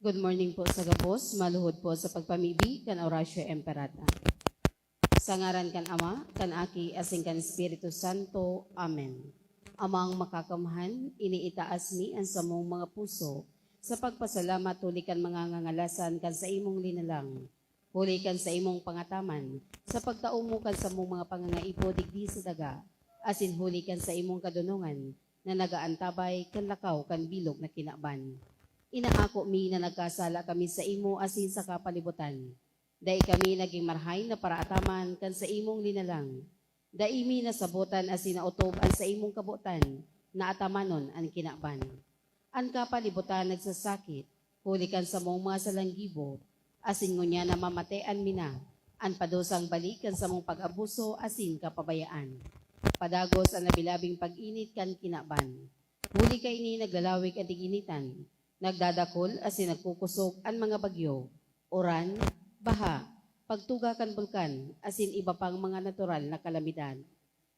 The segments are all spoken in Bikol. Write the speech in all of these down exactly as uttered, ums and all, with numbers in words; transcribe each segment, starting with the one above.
Good morning po sa gabos, maluhod po sa pagpamibi kan Oratio Imperata. Sa ngaran kan Ama, kan Aki, asin kan Espiritu Santo. Amen. Amang Makakamhan, iniitaas mi an samong mga puso sa pagpasalamat huli kan mga ngangalasan kan saimong linalang, huli kan saimong pangataman sa pagtao mo kan samong mga pangangaipo digdi sa daga, asin huli kan saimong kadonongan na nagaantabay kan lakaw kan bilog na kinaban. Inaako mi na nagkasala kami saimo asin sa kapalibutan. Dai kami nagin marahay na paraataman kan saimong linalang. Dai mi nasabotan asin naotob an saimong kabotan na atamanon an kinaban. An kapalibutan nagsasakit huli kan samong mga salang gibo, asin ngunyan namamatean mi na an padusang balik kan samong pag-abuso asin kapabayaan. Padagos an labi-labing pag-init kan kinaban. Huli kaini naglalawig an tig-initan, nagdadakul asin nagkukosog an mga bagyo, uran, baha, pagtuga kan bulkan, asin iba pang mga natural na kalamidad.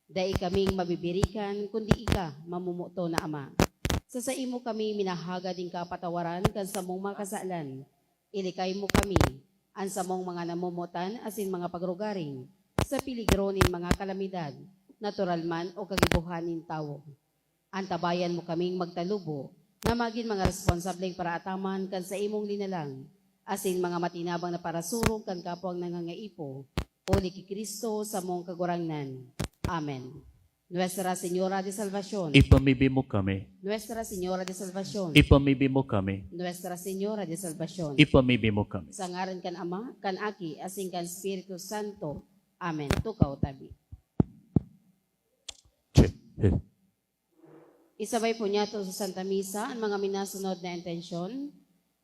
Dai kaming mabibirikan kundi ika, mamomoton na Ama. Sa saimo kami minahagad nin kapatawaran kan samong mga kasalan. Ilikay mo kami, an samong mga namomotan asin mga pagrugaring, sa peligro nin mga kalamidad, natural man o kagibohan nin tawo. Antabayan mo kaming magtalubo na magin mga responsableng paraataman kan saimong linalang, asin mga matinabang na parasurog kan kapwang nangangaipo, huli ki Cristo, samong Kagurangnan. Amen. Nuestra Señora de Salvacion. Ipamibi mo kami. Nuestra Señora de Salvacion. Ipamibi mo kami. Nuestra Señora de Salvacion. Ipamibi mo kami. Sa ngaran kan Ama, kan Aki, asin kan Espiritu Santo. Amen. Tukaw tabi. Che. Isabay po niyato sa Santa Misa an mga minasunod na intensyon: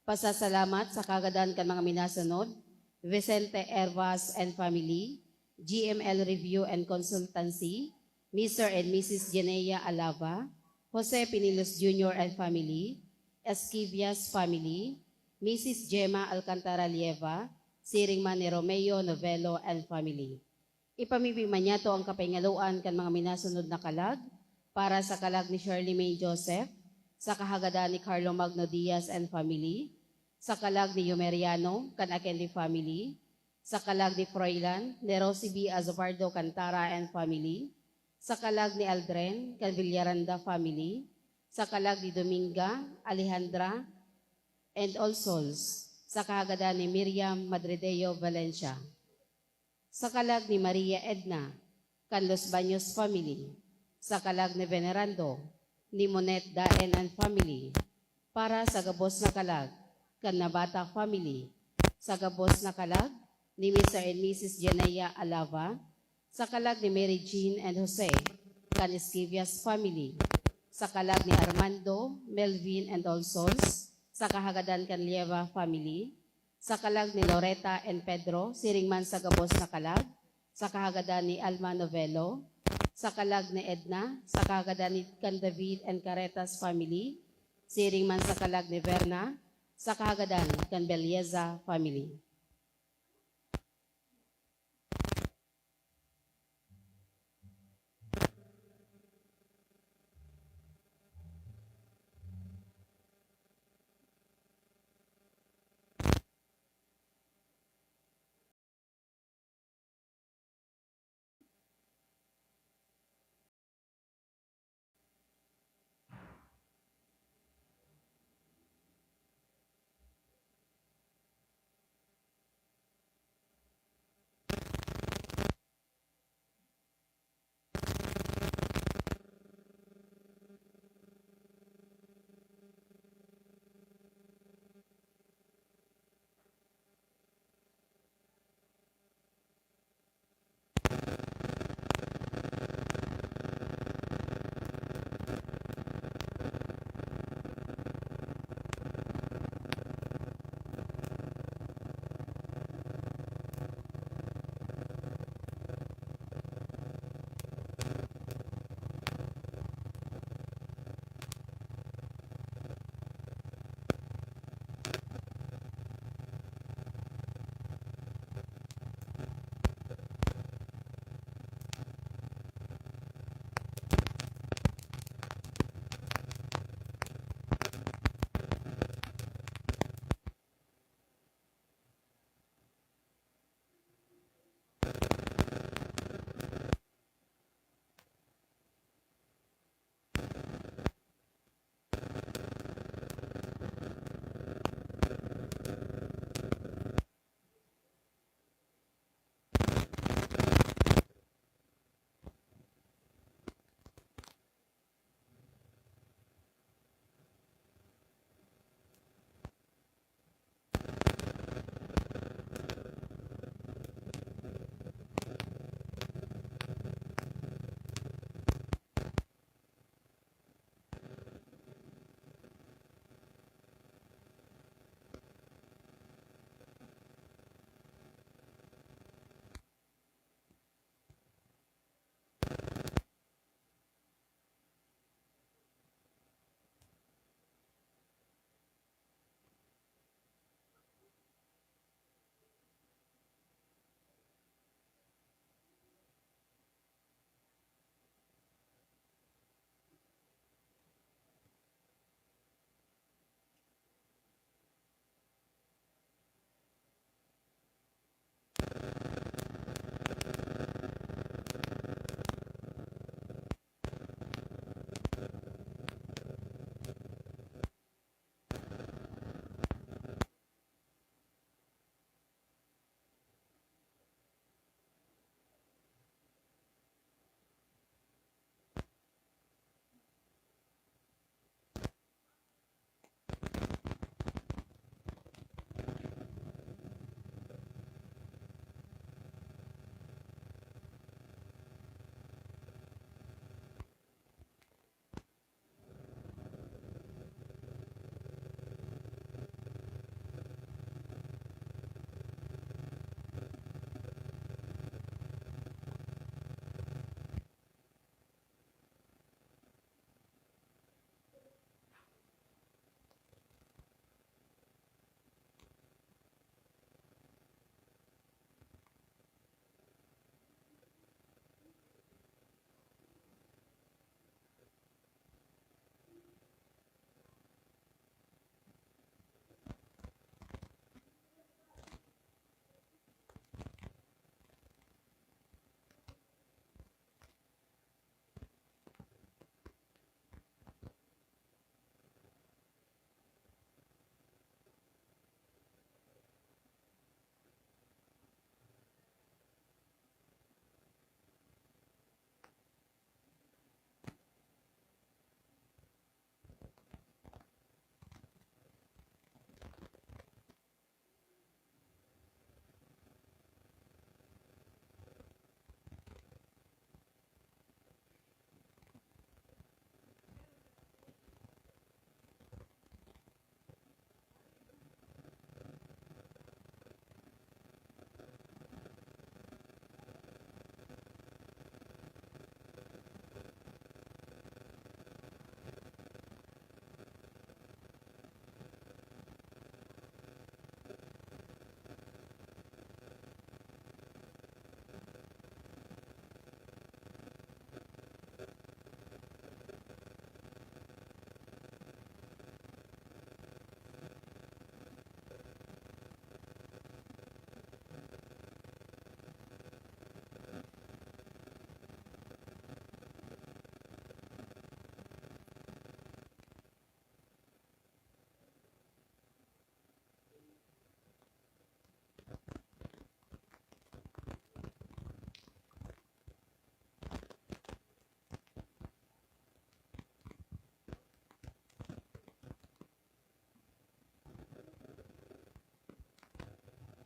pasasalamat sa kagadan kan mga minasunod, Vicente Hervas and family, G M L Review and Consultancy, Mister and Missus Genea Alava, Jose Pinilos Junior and family, Esquivias family, Missus Gemma Alcantara Lieva, siring man ni Romeo Novello and family. Ipamibi man niyato an kapahingaluan kan mga minasunod na kalag: para sa kalag ni Shirley May Joseph, sa kahagadan ni Carlo Magno Diaz and family, sa kalag ni Yumeriano kan Aquende family, sa kalag ni Froilan ni Rosie B Azubardo Cantara and family, sa kalag ni Aldren kan Villaranda family, sa kalag ni Dominga, Alejandra, and all souls, sa kahagadan ni Miriam Madrideo Valencia. Sa kalag ni Maria Edna, kan Los Baños family, sa kalag ni Venerando, ni Monet Daen and family, para sa gabos na kalag kan Nabata family, sa gabos na kalag ni Mister and Missus Genea Alava, sa kalag ni Mary Jean and Jose, kan Esquivias family, sa kalag ni Armando, Melvin and all souls, sa kahagadan kan Lieva family, sa kalag ni Loreta and Pedro, siring man sa gabos na kalag, sa kahagadan ni Alma Novello, sa kalag ni Edna, sa kahagadan ni kan David and Caretas family, siring man sa kalag ni Verna, sa kahagadan kan Belleza family.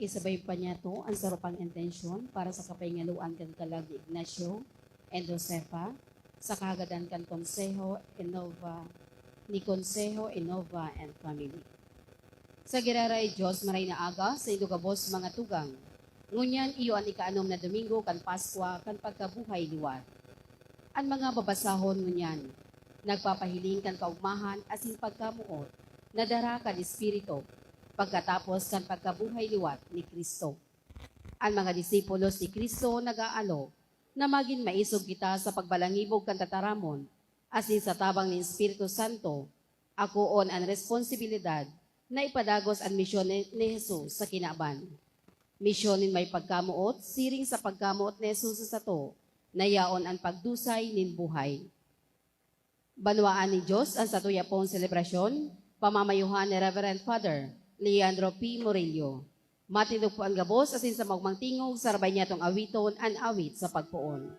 Isabay pa niyato an saro pang intensyon para sa kapahingaloan kan kalag ni Ignacio and Josefa, sa kahagadan kan Konseho Innova, ni Konseho Innova and Family. Sa giraray, Dios, maray na aga saindo gabos, mga tugang. Ngunyan iyo an ikaanom na Domingo kan Paskwa kan pagkabuhay liwat. An mga babasahon ngunyan nagpapahiling kan kaogmahan asin pagkamoot na dara kan Espiritu pagkatapos kan pagkabuhay liwat ni Cristo. An mga disipulos ni Cristo nag-aalok na magin maisog kita sa pagbalangibog kan tataramon, asin sa tabang nin Espiritu Santo, akoon an responsibilidad na ipadagos an misyon ni, ni Jesus sa kinaban. Misyon nin may pagkamoot, siring sa pagkamoot ni Jesus sa sato, na yaon an pagdusay nin buhay. Banwaan nin Dios an satuya pong selebrasyon, pamamayohan ni Reverend Father Leandro P. Murillo. Matindog po an gabos asin sa maogmang tingog, sarabay niyatong awiton an awit sa pagpoon.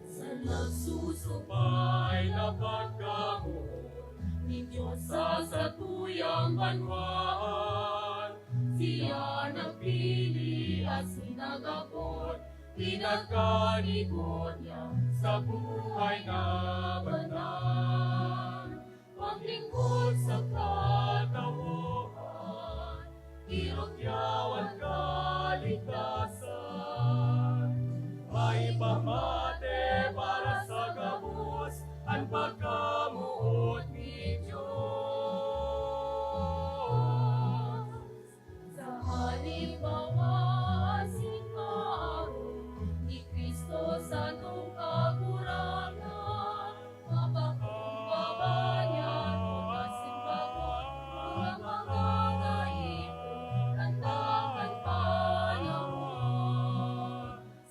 Sa nagsusupay na pagkamoot nin Dios sa satuyang banwaan, siya nagpili asin nag-apod, pinagkanigo niya sa buhay na banal. Maglingkod sa katawohan, irukyaw an kaligtasan. Maipamate para sa gabos an pagkamoot nin Dios. Sa halimbawa asin paaron ni Cristo satong Kagurangnan, mapakumbaba niya an asin bago, mga mga kaipo, kan takan panahon.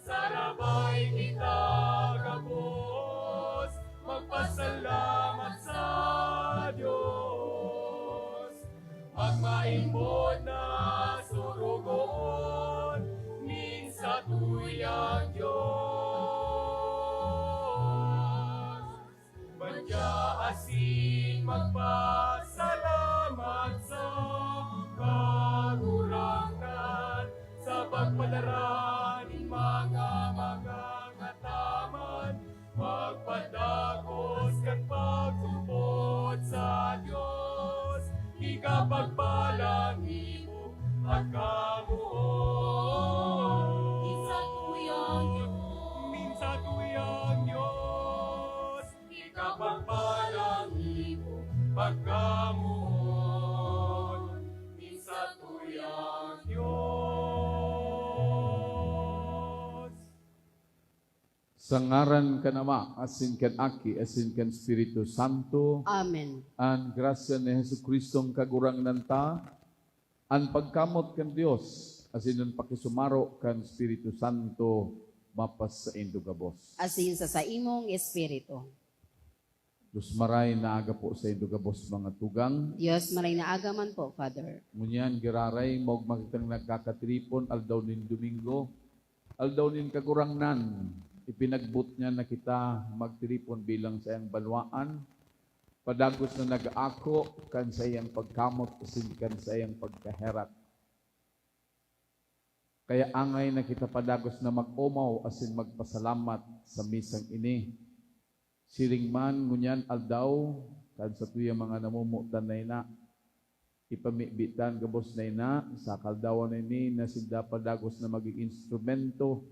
Sarabay kita gabos magpasalamat sa Dios. Magmaimbod na sorogoon nin satuyang Dios. Madya asin magpasalamat sa Kagurangnan sa pagpadara nin mga mangangataman, magpadagos kan pagtubod sa Dios, ikapagpalangibo pagkamoon. Nin satuyang Dios. Nin satuyang Dios. Ikapagpalangibo pagkamoon nin satuyang Dios. Sa ngaran kan Ama, asin kan Aki, asin kan Espiritu Santo. Amen. An grasya ni Jesu-Cristong Kagurangnan ta, an pagkamot kan Dios, asin an pakisumaro kan Espiritu Santo mapasaindo gabos. Asin sa saimong espiritu. Dios maray na aga po saindo gabos, mga tugang. Dios maray na aga man po, Father. Ngunyan, giraray, maogma kitang nagkakatiripon, aldaw nin Domingo, aldaw nin Kagurangnan. Ipinagboot niya na kita magtiripon bilang saiyang banwaan, padagos na nag-aako kan saiyang pagkamot asin kan saiyang pagkaherak. Kaya angay na kita padagos na mag-omaw asin magpasalamat sa misang ini. Siring man ngunyan aldaw, kan satuyang mga namomotan na ina, ipamibi ta an gabos na ina, sa kaaldawan na ini na sinda padagos na magin instrumento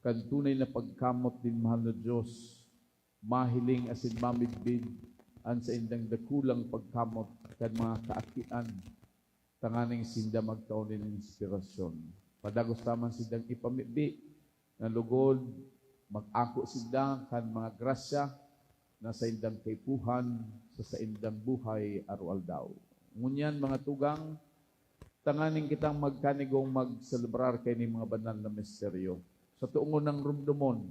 kan tunay na pagkamot nin mahal na Dios, mahiling asin mamidbid an saindang dakulang pagkamot kan mga kaakian, tanganing sinda magtao nin inspirasyon. Padagos ta man sindang ipamibi, na lugod mag-ako sinda kan mga grasya na saindang kaipuhan sa saindang buhay aroaldaw. Ngunyan, mga tugang, tanganing kitang magkanigong magselebrar kaining mga banal na misteryo. Sa toongon nang romdomon,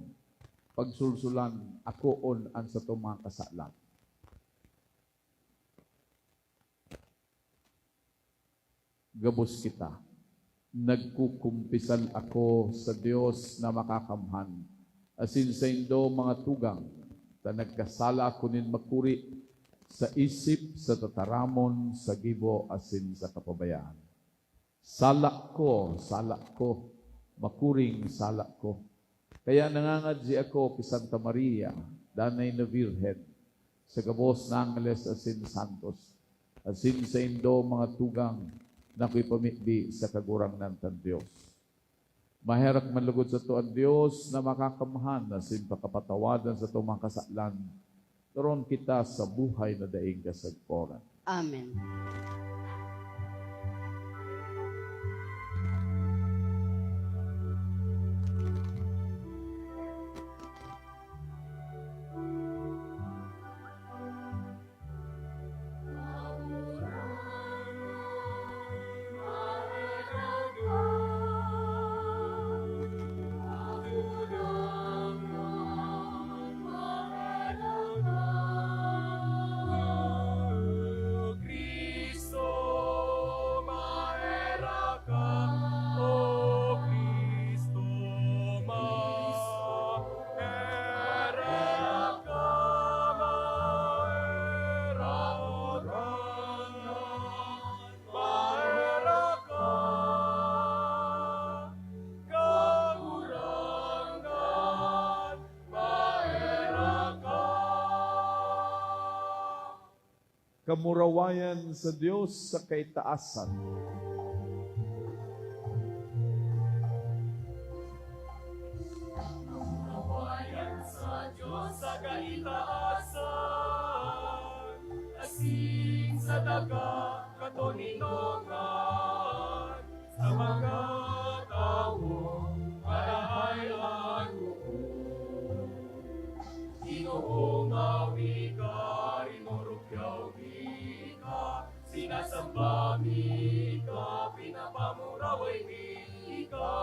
pagsulsulan, akoon an satong mga kasalan. Gabos kita. Nagkukumpisal ako sa Dios na Makakamhan, asin saindo, mga tugang, ta nagkasala ako nin makuri sa isip, sa tataramon, sa gibo, asin sa kapabayaan. Sala ko, sala ko, makuring sala ko. Kaya nangangadji ako ki Santa Maria, danay na Birhen, sa gabos na angheles asin santos, asin saindo mga tugang na ako'y pamibi sa Kagurangnan kan Dios. Maherak man logod sato an Dios na Makakamhan asin pakapatawadan satong mga kasalan, toron kita sa buhay na daing kasagkoran. Amen. Kamurawayan sa Dios sa kaitaasan. Kamurawayan sa Dios sa kaitaasan, asin sa daga katoninongan, sa mga tawong marahay an hukom. Ginoo, mawi ka, rinorokyaw mi ka, sinasamba mi ka, pinapamuraway mi ka,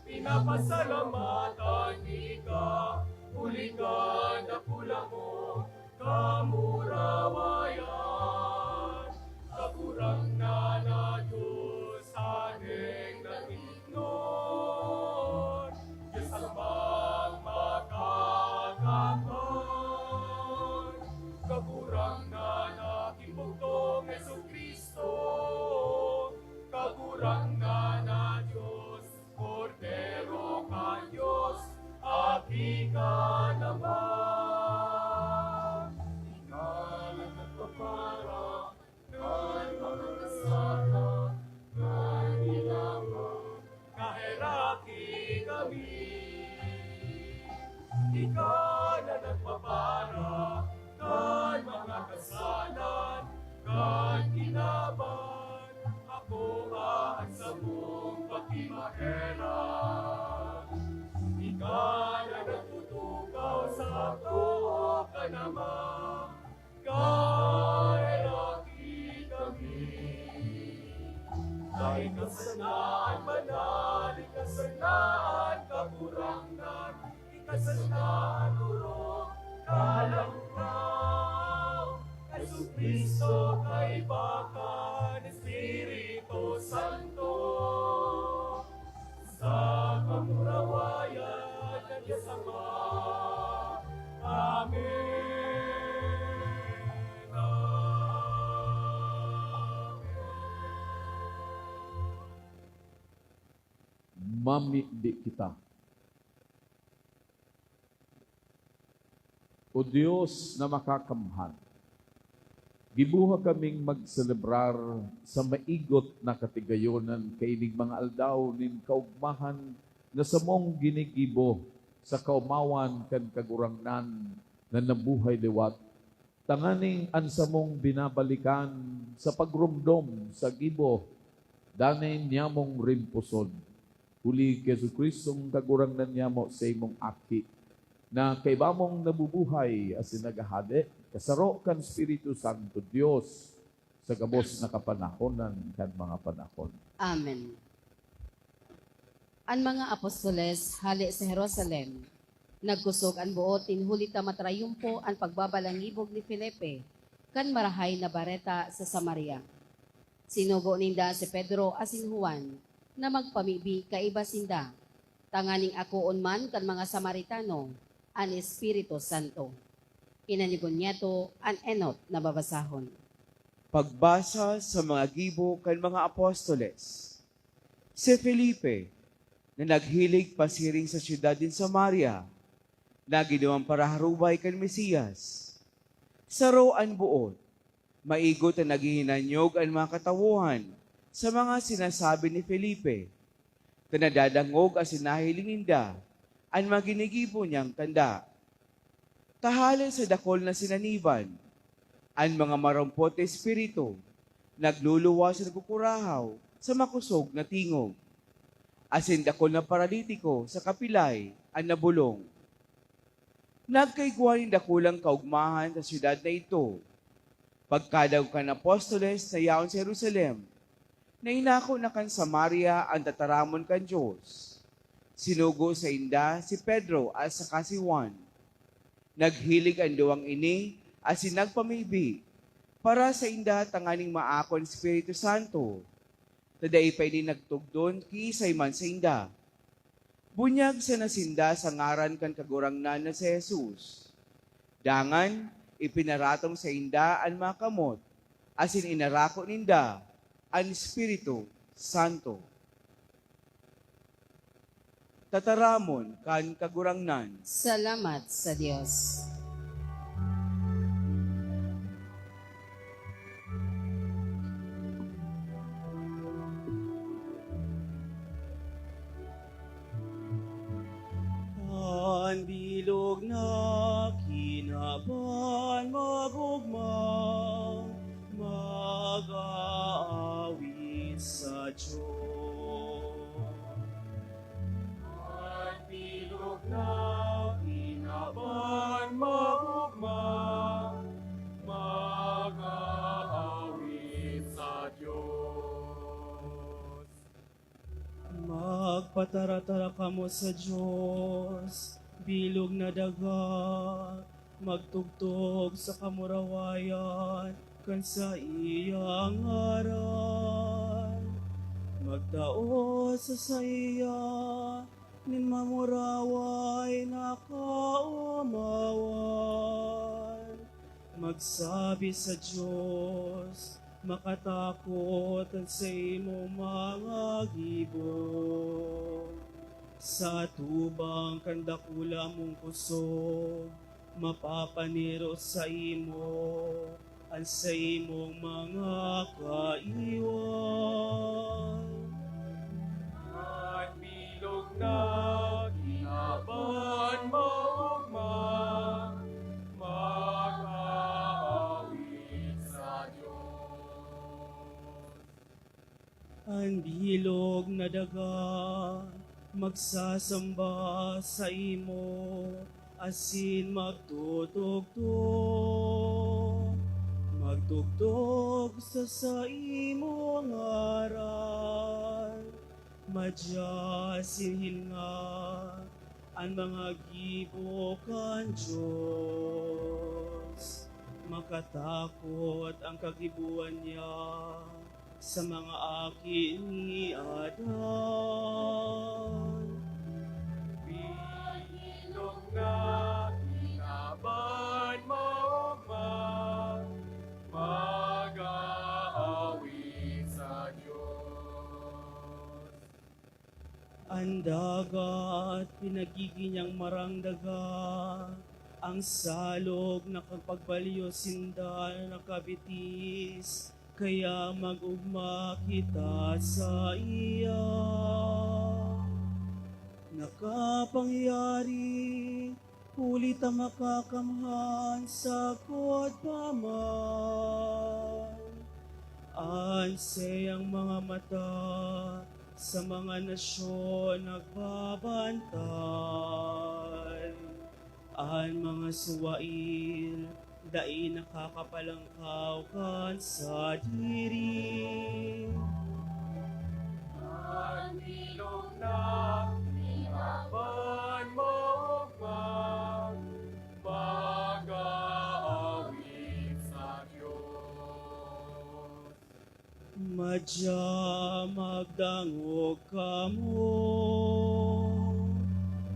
pinapasalamatan mi ka, huli kan dakula mong kamurawayan. Kagurangnan na Dios, aning daingnon, Dios lamang makakakamhan. Kagurangnan na Kibugtong Jesu-Cristo, Kagurangnan na Dios, Kordero kan Dios, Aki ka naman. Ika na nagpapara kan mga kasala kan Diablo, kaheraki kami. Ika na nagpapara kan mga kasalan kan kinaban. Ako an samong pakimaherak. Ika na nagtutukaw sa too kan Ama, kaheraki kami. Dai ka sana an banal, ika sana an Kagurangnan, ika sana an orog kan langaw. Jesu-Cristo, kaiba kan Espiritu Santo, sa kamurawayan kan Dios Ama. Amen. Amen. Mamibi kita. O Dios na makakamhan, giboha kaming magselebrar sa maigot na katigayonan kaining mga aldaw nin kaogmahan na samong ginigibo sa kaomawan kan Kagurangnan na nabuhay liwat, tanganing an samong binabalikan sa pagromdom sa gibo danay niyamong rimposon. Huli ki Jesu-Cristong Kagurangnan niyamo, sa imong Aki, na kaiba mong nabubuhay asin naghahade, kasaro kan Espiritu Santo, Dios, sa gabos na kapanahonan kan mga panahon. Amen. An mga apostoles hale sa Jerusalem. Nagkosog an boot nin huli ta matrayumpo an pagbabalangibog ni Felipe kan Marahay na Bareta sa Samaria. Sinugo ninda si Pedro asin Juan na magpamibi kaiba sinda, tanganing akoon man kan mga Samaritano an Espiritu Santo. Kinanigon niyato an enot na babasahon. Pagbasa sa mga gibo kan mga apostoles. Si Felipe, na naghilig pasiring sa syudad nin Samaria, na giduman paraharubay kan Mesias. Saro an boot, maigot na naghihinanyog an mga katawohan sa mga sinasabi ni Felipe, ta nadadangog asin nahiling ninda an mga ginigibo niyang tanda. Ta hale sa dakul na sinaniban, an mga marampot na espiritu nagluluwas sa nagkukurahaw sa makosog na tingog, asin dakul na paralitiko sa kapilay an nabolong. Nagkaigwa nin dakulang kaogmahan sa syudad na idto. Pagkadangog kan apostoles na yaon sa Jerusalem, na inako na kan Samaria an tataramon kan Dios, sinugo sainda si Pedro at saka si Juan. Naghilig an duwang ini asin nagpamibi para sainda tanganing maako an Espiritu Santo, ta dai pa ini nagtugdon kiisay man sainda. Bunyag sana sinda sa ngaran kan Kagurangnan na si Jesus. Dangan, ipinaratong sainda an mga kamot, asin inarako ninda an Espiritu Santo. Tataramon kan Kagurangnan. Salamat sa Dios. An bilog na kinaban mag-ogma, mag-aawit sa Dios. An bilog na kinaban mag-ogma, mag-aawit sa Dios. Magpataratara kamo sa Dios, bilog na daga, magtugtog sa kamurawayan kan saiyang ngaran. Magtao sa saiya nin mamuraway na kaomawan. Magsabi sa Dios, makatakot an saimong mga gibo. Sa atubang kan dakula mong kusog, mapapaniro saimo an saimong mga kaiwal. An bilog na kinaban maogma, mag-aawit sa Dios. An bilog na daga magsasamba saimo asin magtutugtog, magtugtog sa saimong ngaran. Madya asin hilnga an mga gibo kan Dios. Makatakot an kagiboan niya sa mga aki ni Adan. Bilog na kinaban maogma, mag-aawit sa Dios. An dagat pinagigi niyang marang daga, an salog nakapagbalyo sinda na nakabitis, kaya mag-ogma kita saiya. Nakapangyari, huli ta makakamhan sagkod pa man. An saiyang mga mata sa mga nasyon nagbabantay. An mga suwail dai nakakapalangkaw kan sadiri. An bilog na kinaban maogma, mag-aawit sa Dios. Madya magdangog kamo,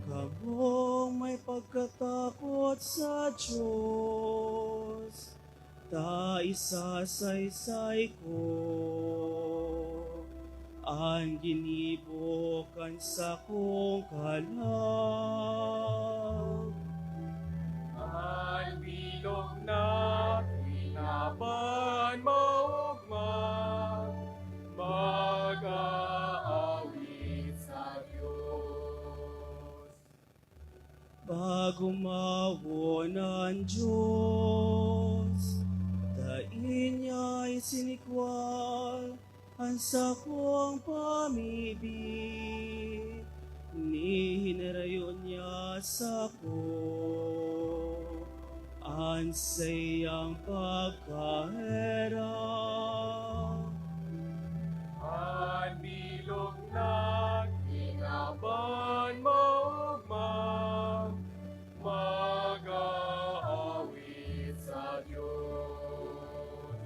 kamong may Pagkatakot sa Diyos, ta isasaysay ko an ginibo kan sakong kalag. An bilog na kinaban maogma, mag-aawit sa Diyos. Pagumawon an Diyos, dai niya isinikwal an sakong pamibi, ni hinarayo niya sako an saiyang pagkaherak. An bilog na kinaban maogma, mag-aawit sa Diyos.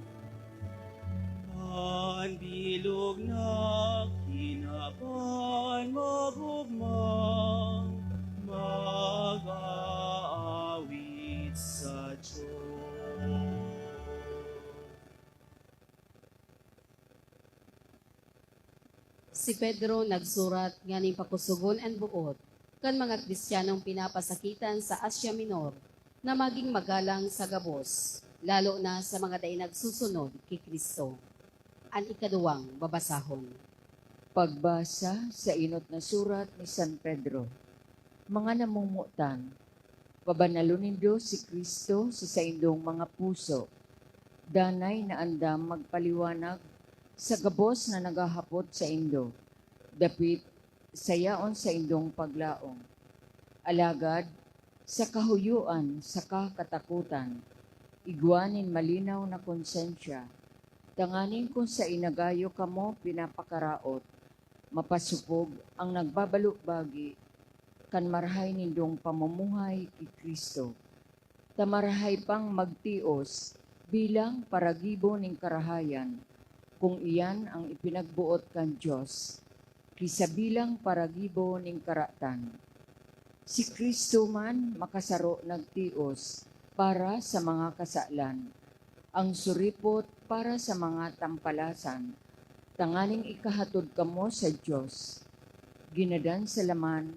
An bilog na kinaban mag-ugmang mag-aawit sa Diyos. Si Pedro nagsurat nganing pakosogon an boot kan mga Kristiyanong pinapasakitan sa Asia Minor na magin magalang sa gabos, lalo na sa mga dai nagsusunod ki Cristo. An ikaduwang babasahon. Pagbasa sa enot na surat ni San Pedro. Mga namomotan, pabanalon nindo si Cristo sa saindong mga puso. Danay na andam magpaliwanag sa gabos na naghahapot saindo, dapit sa yaon saindong paglaom. Alagad, sa kahuyoan saka katakotan, igwa nin malinaw na konsensya, tanganing kun saen na gayo kamo pinapakaraot, mapasopog an nagbabalo-bagi kan marahay nindong pamumuhay ki Cristo, ta marahay pang magtios bilang paragibo nin karahayan, kun iyan an ipinagboot kan Dios, ki sa bilang paragibo nin karatan. Si Cristo man makasaro nagtios para sa mga kasalan, an suripot para sa mga tampalasan, tanganing ikahatod kamo sa Dios, ginadan sa laman,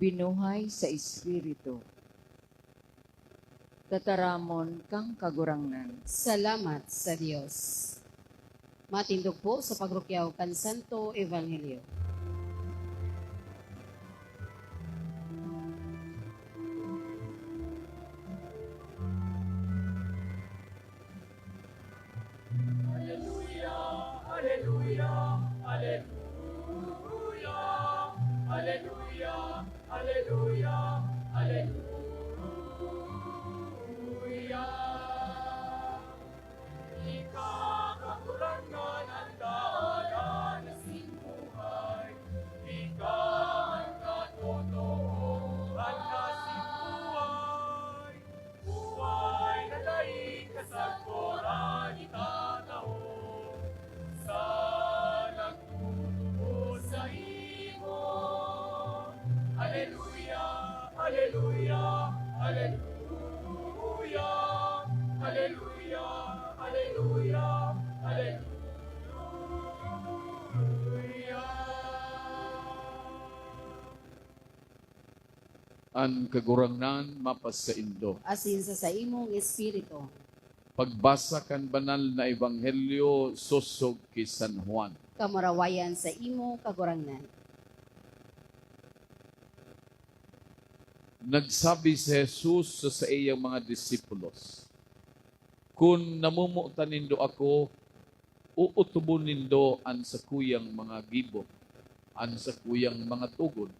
binuhay sa Espiritu. Tataramon kan Kagurangnan. Salamat sa Dios. Matindog po sa pagrukyaw kan Santo Ebanghelyo. Aleluya, aleluya, aleluya, aleluya, aleluya, aleluya. Ika, Kagurangnan, an dalan asin buhay. Ika an katotoohan asin buhay. Buhay na dai kasagkoran itatao sa nagtutubod saimo. Aleluya, aleluya, aleluya, aleluya, aleluya, aleluya. An Kagurangnan mapasaindo. Asin sa saimong espiritu. Pagbasa kan Banal na Ebanghelyo sosog ki San Juan. Kamurawayan saimo, Kagurangnan. Nagsabi si Jesus sa saiyang mga disipulos, "Kun namomotan nindo ako, ootobon nindo an sakuyang mga gibo, an sakuyang mga togon.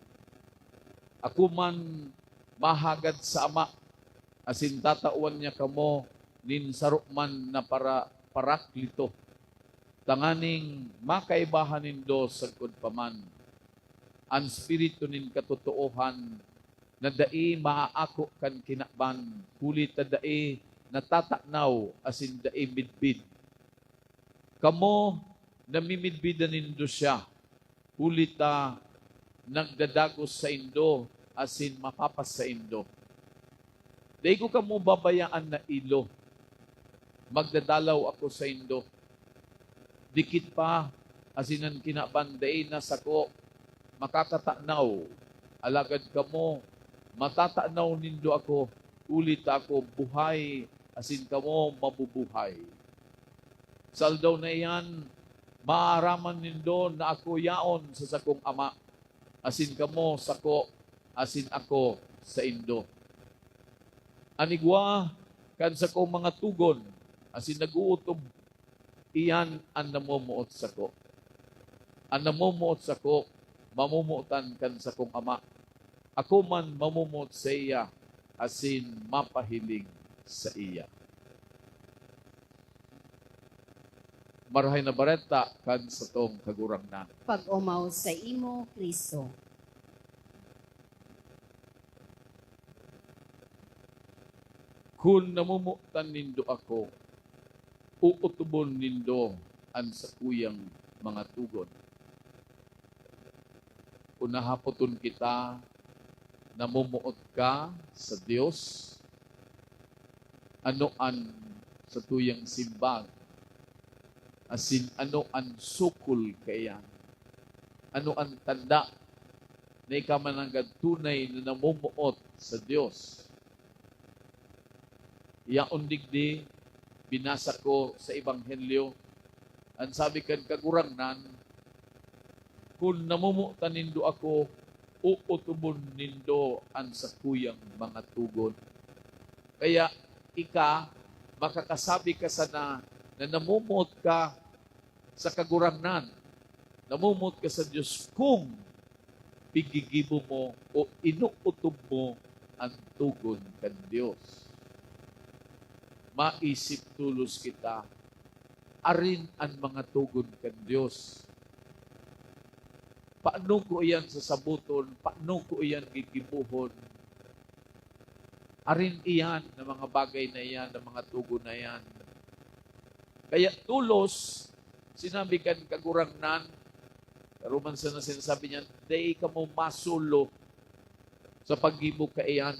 Ako man mahagad sa Ama, asin tatawan niya kamo nin saro man na para-, Paraklito, tanganing makaibahan nindo sagkod pa man, an Espiritu nin katotoohan na dai maaako kan kinaban, huli ta dai natatanaw asin dai midbid. Kamo, namimidbidan nindo siya, huli ta nagdadagos saindo asin mapapasaindo. Dai ko kamo babayaan na ilo. Magdadalaw ako saindo. Dikit pa, asin an kinaban dai na sako makakatanaw. Alagad kamo, matatanaw nindo ako, huli ta ako buhay, asin kamo mabubuhay. Sa aldaw na iyan, maaaraman nindo na ako yaon sa sakong Ama, asin kamo sako, asin ako saindo. An igwa kan sakong mga togon, asin nag-ootob, iyan an namomoot sako. An namomoot sako, mamomotan kan sakong Ama. Ako man mamomoot saiya, asin mapahiling saiya. Marahay na Bareta kan satong Kagurangnan. Pag-omaw saimo, Cristo. Kun namomotan nindo ako, ootobon nindo an sakuyang mga togon. Kun hahapoton kita, "Namomoot ka sa Dios? Ano an satuyang simbag? Asin ano an sukol kaiyan? Ano an tanda na ika mananggad tunay na namomoot sa Dios?" Yaon digdi, binasa ko sa Ebanghelyo, an sabi kan Kagurangnan, "Kun namomotan nindo ako, ootobon nindo an sakuyang mga togon." Kaya, ika, makakasabi ka sana na namomoot ka sa Kagurangnan, namomoot ka sa Dios kung piggigibo mo o inootob mo an togon kan Dios. Maisip tolos kita, arin an mga togon kan Dios. Paano ko iyan sasaboton? Paano ko iyan gigibohon? Arin iyan na mga bagay na iyan, na mga togon na iyan. Kaya tolos, sinabi kan Kagurangnan, karuman sana sinasabi niya, "Dai kamo masulo sa paggibo kaiyan."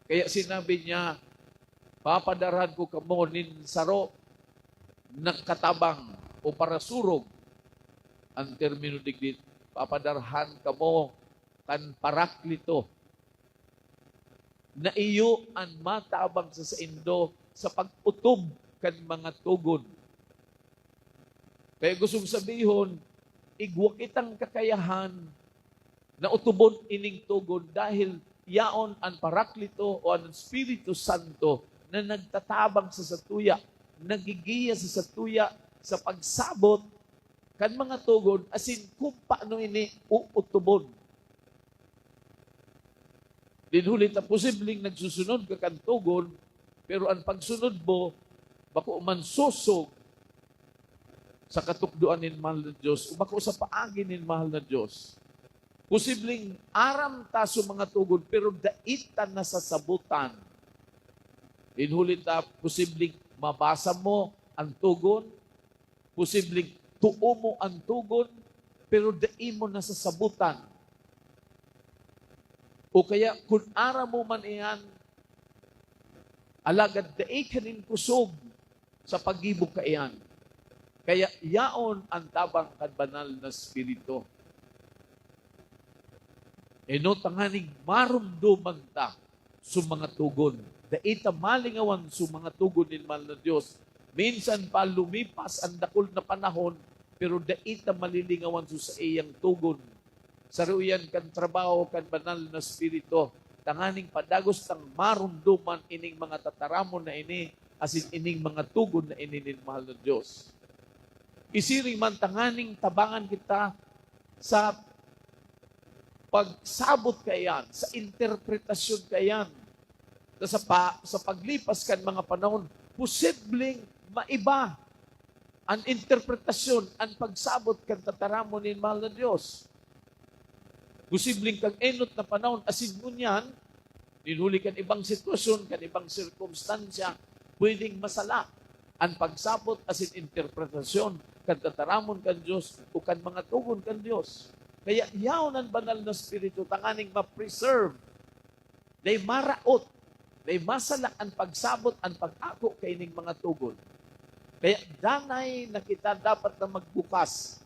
Kaya sinabi niya, "Papadarhan ko kamo nin saro na katabang o parasurog." Ang termino digdi, "Papadarhan kamo kan Paraklito, na iyo an matabang sa saindo sa pag-otob kan mga togon." Kaya gustong sabihon, igwa kitang kakayahan na otobon ining togon dahil yaon an Paraklito o an Espiritu Santo na nagtatabang sa satuya, nagigiya sa satuya sa pagsabot kan mga togon asin kung paano ini uotobon. Din huli ta posibleng nagsusunod ka kan togon, pero an pagsunod mo bako man sosog sa katukdoan nin mahal na Dios o bako sa paagi nin mahal na Dios. Posibleng aram ta sa mga togon, pero dai ta nasasabotan. Din huli ta posibleng mabasa mo an togon, posibleng too mo an togon, pero dai mo nasasabotan. O kaya, kun aram mo man iyan, alagad dai ka nin kusog sa paggibo kaiyan. Kaya yaon an tabang kan Banal na Espiritu. Eno tanganing maromdoman ta sa mga togon. Dai ta malingawan sa mga togon nin mahal na Dios. Minsan pa lumipas an dakul na panahon, pero dai ta malilingawan sa saiyang togon. Saro iyan kan trabaho kan Banal na Espiritu, tanganing padagos tang maromdoman ining mga tataramon na ini, asin ining mga togon na ini nin mahal na Dios. Isiring man tanganing tabangan kita sa pagsabot kaiyan, sa interpretasyon kaiyan. Na sa pa-, sa paglipas kan mga panahon, posibleng maiba an interpretasyon, an pagsabot kan tataramon nin mahal na Dios. Posibleng kan enot na panahon, asin ngunyan, nin huli kan ibang sitwasyon, kan ibang sirkumstansya, pwedeng masala an pagsabot asin interpretasyon kan tataramon kan Dios o kan mga togon kan Dios. Kaya yaon an Banal na Espiritu tanganing ma-preserve, dai maraot, dai masalak an pagsabot, an pag-ako kaining mga togon. Kaya danay na kita dapat na magbukas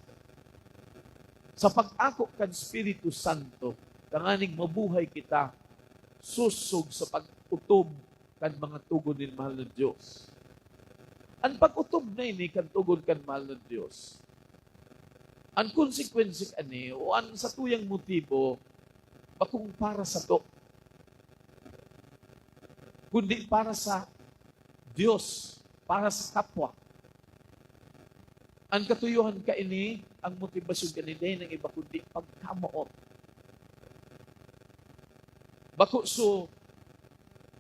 sa pag-ako kan Espiritu Santo, tanganing mabuhay kita sosog sa pag-otob kan mga togon nin mahal na Dios. An pag-otob na ini kan togon kan mahal na Dios, an konsekwensya ani o an satuyang motibo, bakong para sato, kundi para sa Dios, para sa kapwa. An katuyohan kaini, ang motibasyon kaini, dai nang iba kundi pagkamoot. Bako so,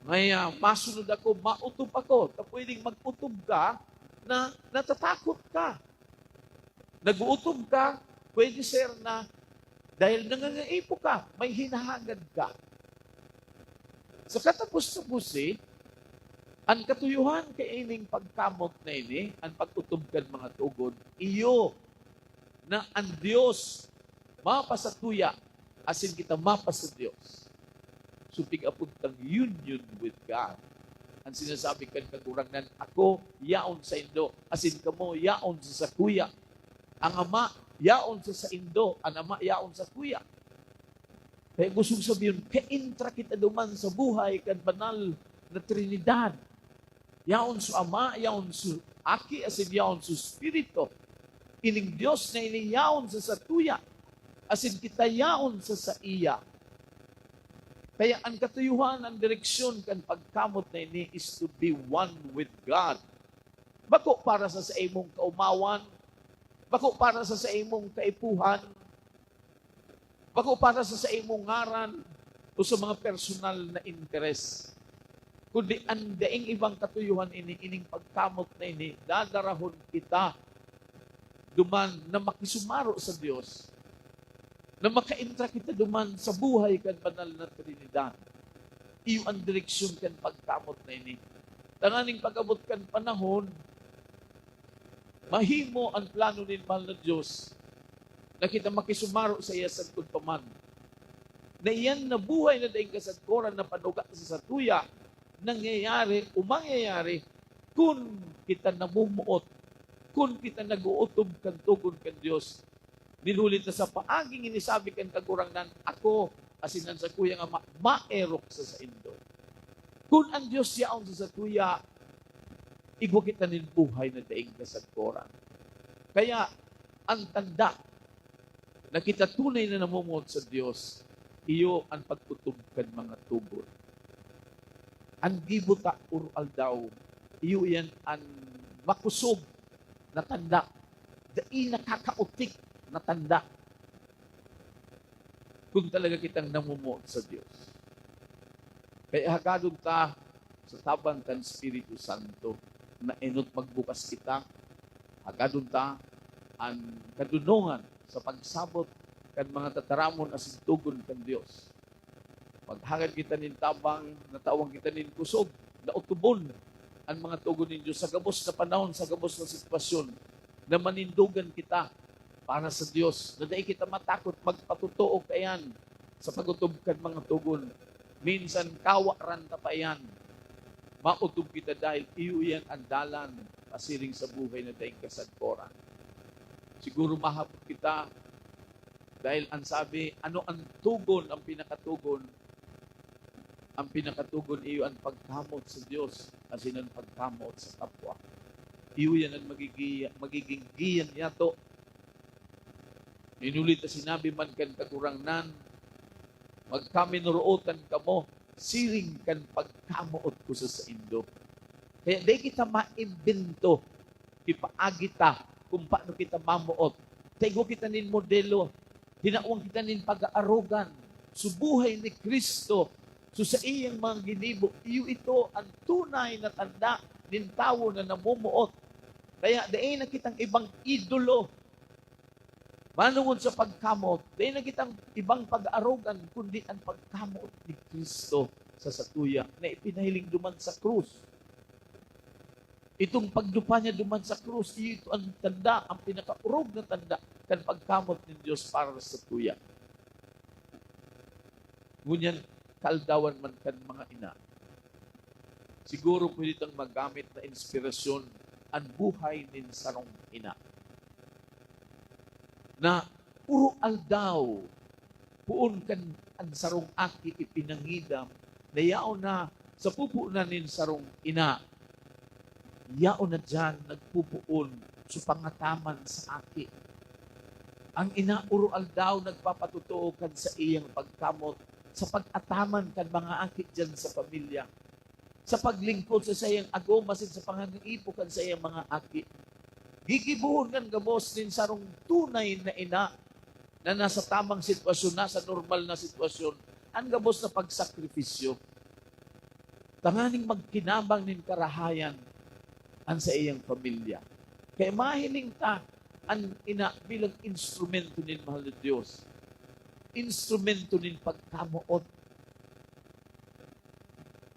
ngaya masunod ako, maotob ako. Ta pwedeng mag-otob ka na natatakot ka. Nag-ootob ka, pwede, sir, na dahil nangangaipo ka, may hinahangad ka. Sa katapos-taposi, an katuyohan kaining pagkamot na ini, an pag-otob kan mga togon, iyo na an Dios mapasatuya, asin kita mapa sa Dios. So, pig-apod tang union with God. An sinasabi kan Kagurangnan, "Ako yaon saindo, asin kamo yaon sa sakuya. Ang Ama yaon sa saindo, an Ama yaon sakuya." Kaya gustong sabihon, kaentra kita duman sa buhay kan banal na Trinidad. Yaon so Ama, yaon so Aki, asin yaon so Espiritu. Ining Dios na ini yaon sa satuya, asin kita yaon sa saiya. Kaya an katuyohan, an direksyon kan pagkamot na ini is to be one with God. Bako para sa saimong kaomawan, bako para sa saimong kaipuhan, bako para sa saimong ngaran o sa mga personal na interes, kundi an daing ibang katuyohan ini, ining pagkamot na ini, dadarahon kita duman na makisumaro sa Dios, na makaentra kita duman sa buhay kan banal na Trinidad. Iyo an direksyon kan pagkamot na ini. Tanganing pag-abot kan panahon, mahimo an plano nin mahal na Dios na kita makisumaro sa iya sagkod pa man. Na iyan na buhay na daing kasagkoran na panuga sa satuya, nangyayari o mangyayari kun kita namumuot, kun kita nag-ootob kan togon kan Dios. Nin huli ta sa paaging ini sabi kan Kagurangnan, "Ako asin an sakuyang Ama maerok sa saindo." Kun an Dios yaon sa satuya, igwa kita nin buhay na daing kasagkoran. Kaya, an tanda na kita tunay na namumuot sa Dios, iyo an pag-otob kan mga togon. An gibo ta oro-aldaw, iyo iyan an makosog na tanda, dai nakakaotik na tanda kun talaga kitang namumuot sa Dios. Kaya hagadon ta sa tabang kan Espiritu Santo na enot magbukas kita, hagadon ta an kadunongan sa pagsabot kan mga tataramon asin togon kan Dios. Maghagad kita nin tabang na tawan kita nin kusog na otobon an mga togon nin Dios sa gabos na panahon, sa gabos na sitwasyon, na manindogan kita para sa Dios, na dai kita matakot magpatotoo kaiyan sa pag-otob kan mga togon. Minsan, kawaran ta pa iyan. Maotob kita dahil iyo iyan an dalan pasiring sa buhay na daing kasagkoran. Siguro mahapot kita, dahil an sabi, "Ano an togon, an pinakatogon?" An pinakatogon iyo an pagkamot sa Dios, asin an pagkamot sa kapwa. Iyo iyan an magigi-, magiging giyan niyato. Nin huli ta sinabi man kan Kagurangnan, "Magkaminorootan kamo siring kan pagkamoot ko sa saindo." Kaya dai kita maimbento, ipaagi ta kung paano kita mamoot. Ta igwa kita nin modelo, hinawan kita nin pag-aarogan. So, buhay ni Cristo, so, saiyang mga ginibo, iyo ito an tunay na tanda nin tawo na namomoot. Kaya dai na kitang ibang idolo manongod sa pagkamot, dai na kitang ibang pag-aarogan, kundi an pagkamoot ni Cristo sa satuya na ipinahiling duman sa krus. Itong pagdupa niya duman sa krus, iyo ito an tanda, ang pinakaorog na tanda kan pagkamot nin Dios para sa tuya. Ngunyan, kaaldawan man kan mga ina, siguro pwede tang magamit na inspirasyon an buhay nin sarong ina, na puro aldaw, poon kan an sarong aki ipinangidam, na yaon na sa pupo na nin sarong ina, yaon na diyan nagpupoon sa pangataman sa aki. Ang ina puro aldaw nagpapatotoo kan saiyang pagkamot sa pag-ataman kan mga aki diyan sa pamilya, sa paglingkod sa saiyang agom asin sa pangangaipo kan saiyang mga aki. Gigibohon kan gabos nin sarong tunay na ina na nasa tamang sitwasyon, nasa normal na sitwasyon, an gabos na pagsakripisyo, tanganing magkinabang nin karahayan an saiyang pamilya. Kaya mahiling ta an ina bilang instrumento nin mahal na Dios, instrumento nin pagkamoot.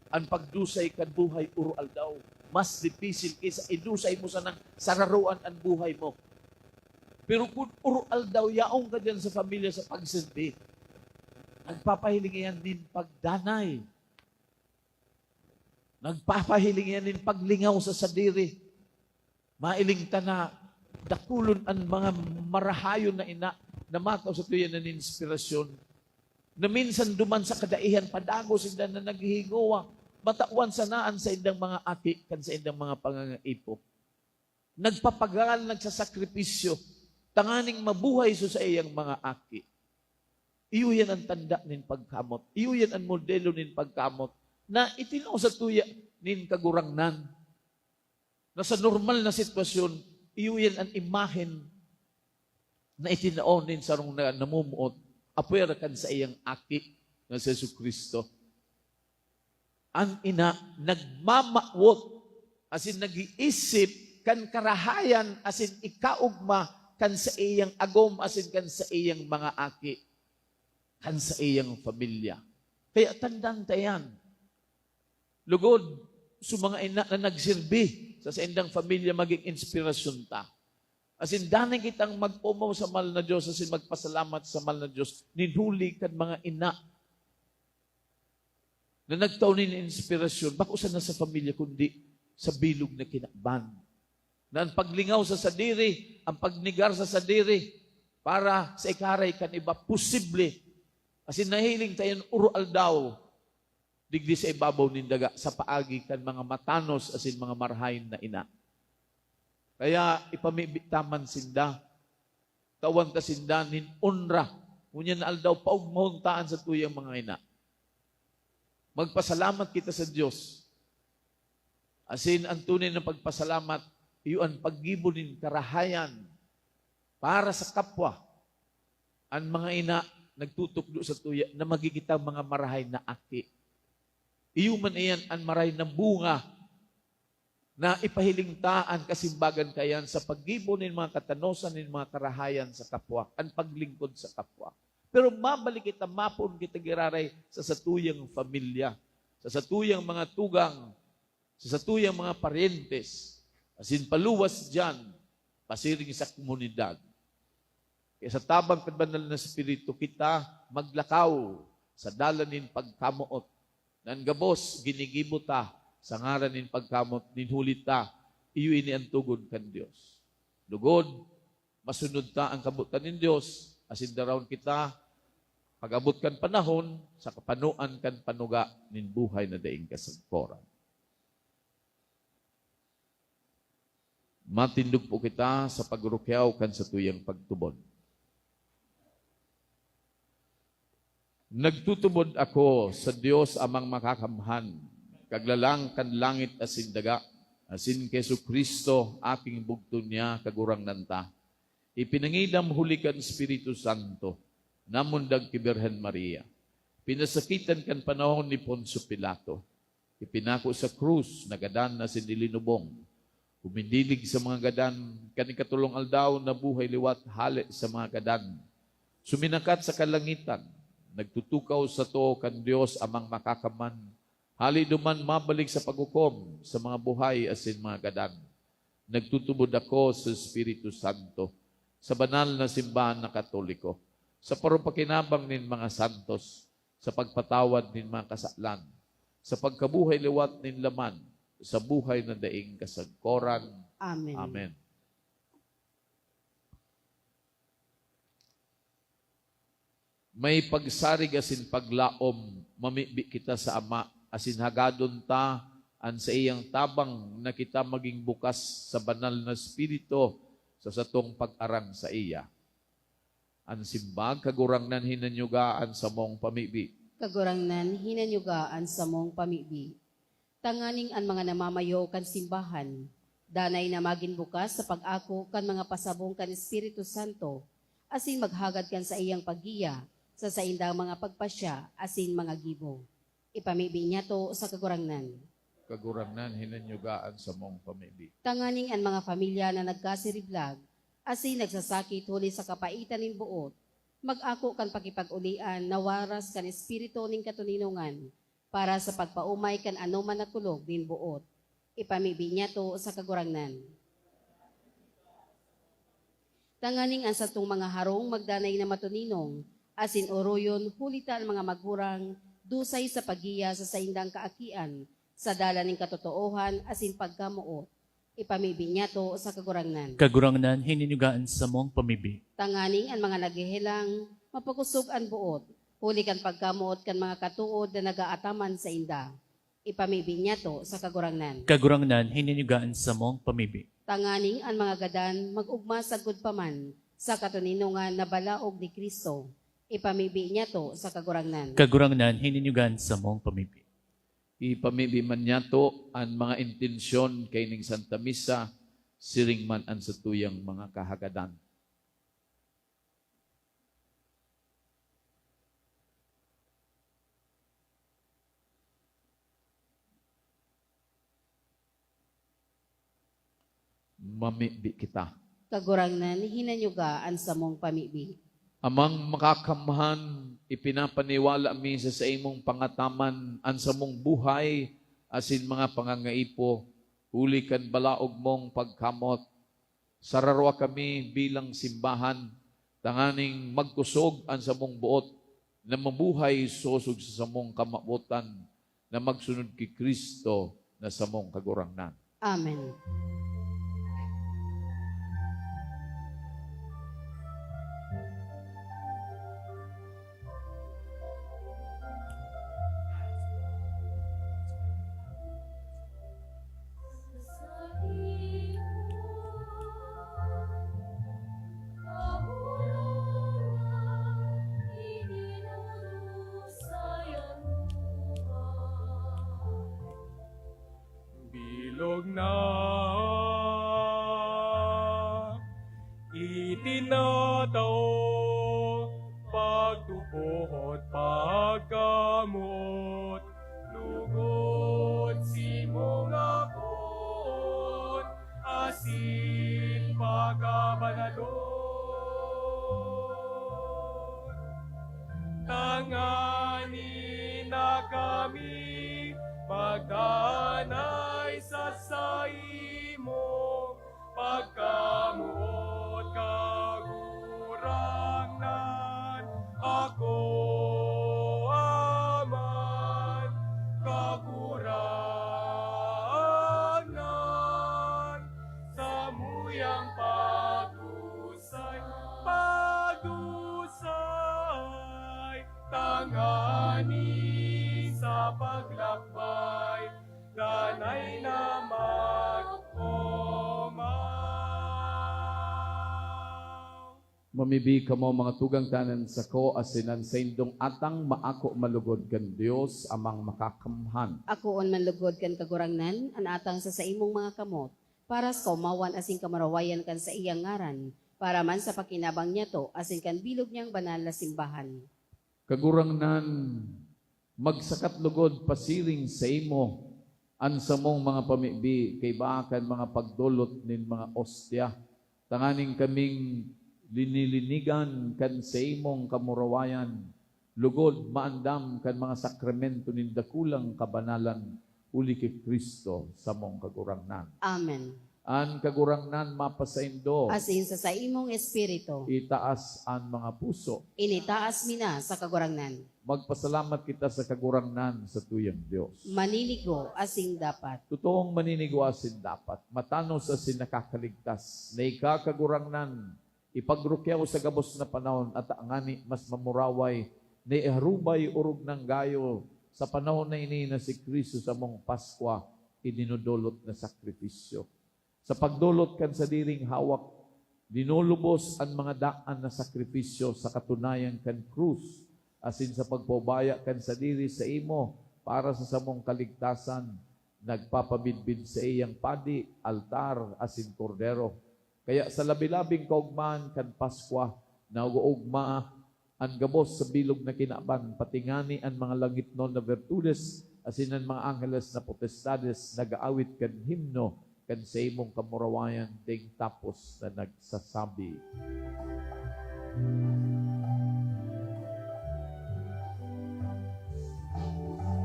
An pagdusay kan buhay oro-aldaw mas dipisil kaysa idusay mo sanang sararoan an buhay mo. Pero kun oro-aldaw yaon ka diyan sa pamilya sa pagserbi, nagpapahiling iyan nin pagdanay. Nagpapahiling iyan nin paglingaw sa sadiri. Mailing ta na dakulon an mga marahayon na ina na matao sa tuya na nin inspirasyon, na minsan duman sa kadaihan, padagos sinda na naghihingowa, matawan sana an saindang mga aki kan saindang mga pangangaipo. Nagpapagal, nagsasakripisyo, tanganing mabuhay so saiyang mga aki. Iyo yan ang tanda nin pagkamot. Iyo yan ang modelo nin pagkamot na itinao sa tuya nin Kagurangnan, na sa normal na sitwasyon, iyo yan an imahen na itinao nin sarong na, namumuot, apwera kan saiyang aki na si Jesu-Cristo. An ina nagmamawot asin nag-iisip kan karahayan asin ikaogma kan saiyang agom asin kan saiyang mga aki, kan saiyang pamilya. Kaya tandaan ta yan. Lugod, sa mga ina na nagsirbi sa saindang pamilya, maging inspirasyon ta. Asin danay kitang mag-omaw sa mahal na Dios asin magpasalamat sa mahal na Dios nin huli kan mga ina na nagtao nin inspirasyon, bako sana sa pamilya, kundi sa bilog na kinaban. Na ang paglingaw sa sadiri, ang pagnegar sa sadiri para sa ikaray kan iba, posible. Asin nahiling ta yan oro-aldaw, digdi sa ibabaw nin daga, sa paagi kan mga matanos asin mga marahay na ina. Kaya ipamibi ta man sinda, tawan ta sinda nin onra. Ngunyan na aldaw, paogmahon ta an satuyang mga ina. Magpasalamat kita sa Dios. Asin an tunay na pagpasalamat, iyo an paggibo nin karahayan para sa kapwa. An mga ina nagtutukdo sa tuya na magigin kitang mga marahay na aki. Iyo man iyan an marahay na bunga na ipahiling ta an kasimbagan kaiyan sa paggibo nin mga katanosan nin mga karahayan sa kapwa, an paglingkod sa kapwa. Pero mabalik kita, mapoon kita giraray sa satuyang pamilya, sa satuyang mga tugang, sa satuyang mga paryentes, asin paluwas diyan, pasiring sa komunidad. Kaya sa tabang kan Banal na Espiritu, kita maglakaw sa dalan nin pagkamoot. Nan gabos, ginigibo ta sa ngaran nin pagkamot nin huli ta, iyo ini an togon kan Dios. Lugod, masunod ta an kabotan nin Dios, asin daraon kita, pag-abot kan panahon, sa kapanoan kan panuga nin buhay na daing kasagkoran. Matindog po kita sa pagrukyaw kan satuyang pagtubod. Nagtutubod ako sa Dios Amang Makakamhan, Kaglalang kan langit asin daga, asin ki Jesu-Cristo, Aking bugton niya, Kagurangnan ta, ipinangidam huli kan Espiritu Santo, namundag ki Birhen Maria, pinasakitan kan panahon ni Poncio Pilato, ipinako sa krus, nagadan asin ilinubong. Humindilig sa mga gadan, kan ikatolong aldaw nabuhay liwat hale sa mga gadan. Suminakat sa kalangitan, nagtutukaw sa too kan Dios Amang Makakaman. Hale duman mabalik sa paghukom sa mga buhay asin mga gadan. Nagtutubod ako sa Espiritu Santo, sa banal na simbahan na Katoliko, sa parupakinabang nin mga santos, sa pagpatawad nin mga kasalan, sa pagkabuhay liwat nin laman, sa buhay na daing kasagkoran. Amen. Amen. May pagsarig asin paglaom, mamibi kita sa Ama, asin hagadon ta an saiyang tabang na kita magin bukas sa Banal na Espiritu sa satong pag-arang saiya. An simbag, Kagurangnan, hinanyuga an samong pamibi. Kagurangnan, hinanyuga an samong pamibi. Tanganing an mga namamayo kan simbahan, danay na magin bukas sa pag-ako kan mga pasabong kan Espiritu Santo, asin maghagad kan saiyang paggiya sa saindang mga pagpasya asin mga gibo. Ipamibi niyato sa Kagurangnan. Kagurangnan, hinanyuga an samong pamibi. Tanganing an mga pamilya na nagkasiriblag asin nagsasakit huli sa kapaitan nin boot, mag-ako kan pakipag-olian na waras kan espiritu nin katoninongan para sa pagpaomay kan anoman na kulog nin boot. Ipamibi niyato sa Kagurangnan. Tanganing an satong mga harong magdanay na matoninong asin oroyon, huli ta an mga magurang dusay sa paggiya sa saindang kaakian sa dalan nin katotoohan asin pagkamoot. Ipamibi niyato sa Kagurangnan. Kagurangnan, hinanyuga an samong pamibi. Tanganing an mga naghehelang mapakosog an boot, huli kan pagkamoot kan mga katood na nag-aataman sainda. Ipamibi niyato sa Kagurangnan. Kagurangnan, hinanyuga an samong pamibi. Tanganing an mga gadan mag-ogma sagkod pa man sa katoninongan na balaog ni Cristo. Ipamibi niyato sa Kagurangnan. Kagurangnan, hinanyuga an samong pamibi. Ipamibi man niyato an mga intensyon kaining Santa Misa, siring man an satuyang mga kahagadan. Mamibi kita. Kagurangnan, hinanyuga an samong pamibi. Amang Makakamhan, ipinapaniwala mi sa saimong pangataman an samong buhay asin mga pangangaipo, huli kan balaog mong pagkamot. Sararwa kami bilang simbahan, tanganing magkosog an samong boot na mabuhay sosog sa samong kamawotan na magsunod ki Cristo na samong Kagurangnan. Amen. Bilog na itinatao, pagtubod, pagkamoot, lugod, simong akoon, asin pagkabanalon. Tanganing kami magdanay sa saimong pagkamoot, Kagurangnan, ako aman, Kagurangnan, samuyang pagdusay, pagdusay, tanganing sa paglakbay, danay na mag-omaw. Mamibi kamo, mga tugang, ta an sako asin an saindong atang maako malugod kan Dios, Amang Makakamhan. Akoon man lugod kan Kagurangnan an atang sa saimong mga kamot, para sa kaomawan asin kamurawayan kan saiyang ngaran, para man sa pakinabang niyato asin kan bilog niyang banal na simbahan. Kagurangnan, magsakat lugod pasiring saimo an samong mga pamibi kaiba kan mga pagdolot nin mga ostya, tanganing kaming linilinigan kan saimong kamurawayan, lugod maandam kan mga sakramento nin dakulang kabanalan, huli ki Cristo, samong Kagurangnan. Amen. An Kagurangnan mapasaindo. Asin sa saimong espiritu. Itaas an mga puso. Initaas mi na sa Kagurangnan. Magpasalamat kita sa Kagurangnan, sa tuyang Dios. Maninigo asin dapat. Totoong maninigo asin dapat, matanos asin nakakaligtas, na ika, Kagurangnan, ipagrukyaw sa gabos na panahon, at ngani mas mamuraway na iharubay orog nang gayo sa panahon na ini na si Cristo samong Paskwa, idinodolot na sakripisyo. Sa pagdolot kan sadiring hawak, linulubos an mga daan na sakripisyo sa katunayan kan krus, asin sa pagpaubaya kan sadiri saimo para sa samong kaligtasan, nagpapabidbid saiyang padi, altar, asin kordero. Kaya sa labi-labing kaugmaan kan Paskwa, nauugma an gabos sa bilog na kinaban, pati ngani an mga langitnon na bertudes asin an mga angheles na potestades nag-aawit kan himno kan saimong kamurawayan, ding tapos na nagsasabi,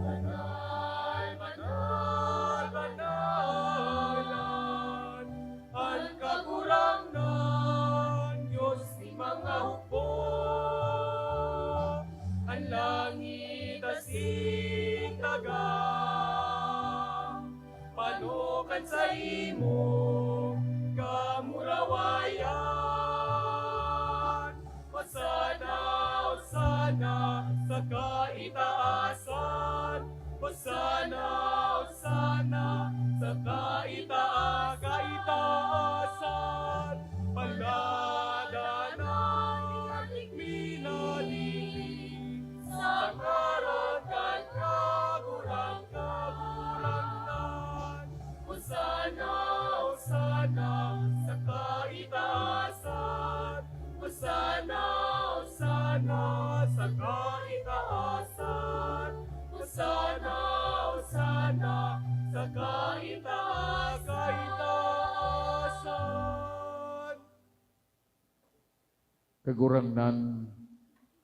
Banal, banal, banal an Kagurangnan, Dios nin mga hukbo. An langit asin daga pano kan saimong kamurawayan. Hosana, Hosana sa kaitaasan. Hosana, Hosana sa kaitaas, kaitaasan. Palada na minalilig sa ngaran kan Kagurang, Kagurangnan. Hosana, Hosana sa kaitaasan. Hosana, Hosana sa kaitaasan. Hosana, Hosana sa kaitaas, kaitaasan. Kagurangnan,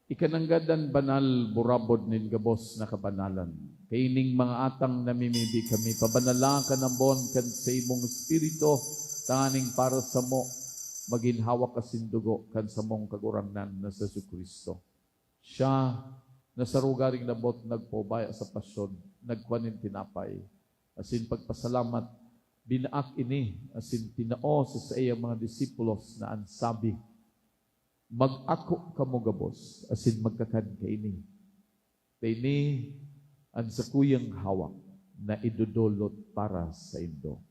ika nanggad an banal burabod nin gabos na kabanalan. Kaining mga atang namimibi kami, pabanala kan ambon kan saimong Espiritu, tanganing para samo magin hawak asin dugo kan samong Kagurangnan na si Jesu-Cristo. Siya na sa rogaring labot nagpaubaya sa pasyon, nagkua nin tinapay, asin pagpasalamat, binaak ini asin tinao sa saiyang mga disipulos na an sabi, "Mag-ako kamo gabos asin magkakan kaini. Ta ini an sakuyang hawak na idodolot para saindo."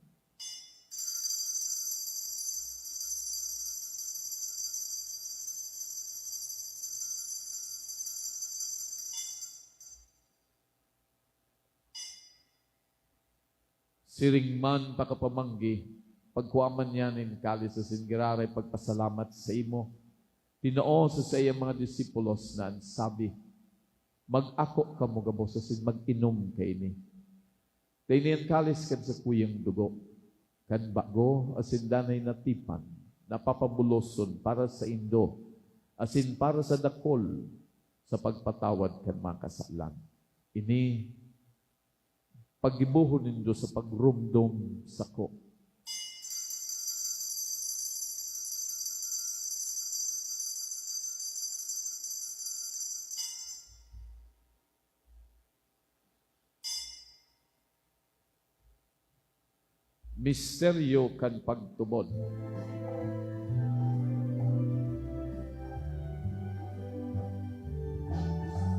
Siring man pakapamanggi, pagkua man niya nin kalis asin giraray pagpasalamat saimo, tinao sa saiyang mga disipulos na an sabi, "Mag-ako kamo gabos asin mag-inom kaini. Ta ini an kalis kan sakuyang dugo, kan bago asin danay na tipan, na papabuloson para saindo asin para sa dakul sa pagpatawad kan mga kasalan. Ini paggibohon nindo sa pagromdom sako." Misteryo kan pagtubod.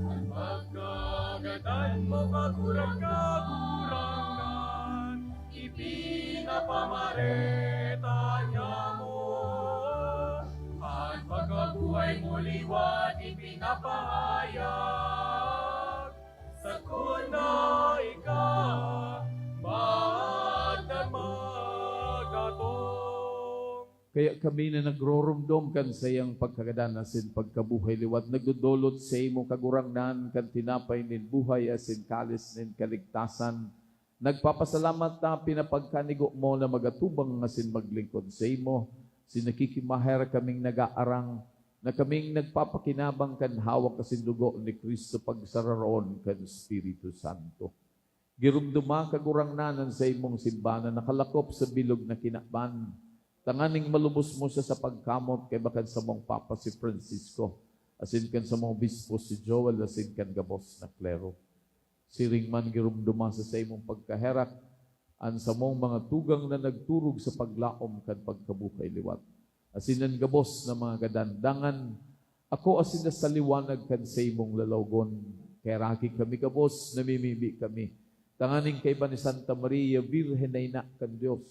An pagkagadan mo, Kagurang, Kagurangnan, ipinapamareta niamo. An pagkabuhay mo liwat ipinapahayag. Sakuna ika magdamag atong. Kaya kami na nagroromdom kan saiyang pagkagadan asin pagkabuhay liwat, nagdodolot saimo, Kagurangnan, kan tinapay nin buhay asin kalis nin kaligtasan. Nagpapasalamat ta pinapagkanigo mo na magatubang asin maglingkod saimo. Asin nakikimaher kaming nagaarang na kaming nagpapakinabang kan hawak asin dugo ni Cristo pagsararoon kan Espiritu Santo. Giromdoma, Kagurangnan, an saimong simbahan na nakalakop sa bilog na kinaban, tanganing malubos mo siya sa pagkamot kaiba kan samong Papa si Francisco, asin kan samong Obispo si Joel, asin kan gabos na klero. Siring man, giromdoma sa saimong pagkaherak an samong mga tugang na nagturog sa paglaom kan pagkabuhay liwat, asin an gabos na mga gadan. Dangan ako asin na sa liwanag kan saimong lalawogon, kaheraki kami gabos, namimibi kami, tanganing kaiba ni Santa Maria, Birhen na Ina kan Dios,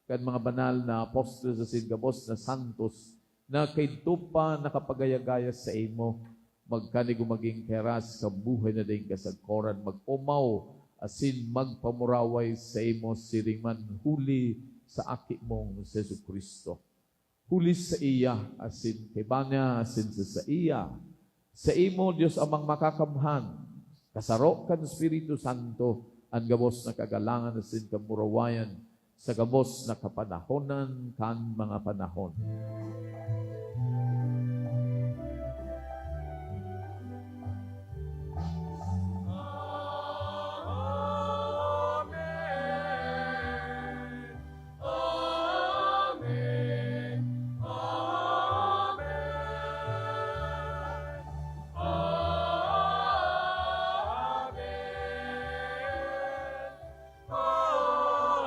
kan mga banal na apostoles asin gabos na santos na kaidto pa nakapagayagaya saimo, magkanigo magin kaherak kan buhay na daing kasagkoran, mag-omaw asin magpamuraway saimo siring man huli sa Aki mong si Jesu-Cristo. Huli saiya, asin kaiba niya, asin sa saiya, saimo, Dios Amang Makakamhan, kasaro kan Espiritu Santo, an gabos na kagalangan asin kamurawayan, sa gabos na kapanahonan kan mga panahon. Amen. Amen. Amen. Amen.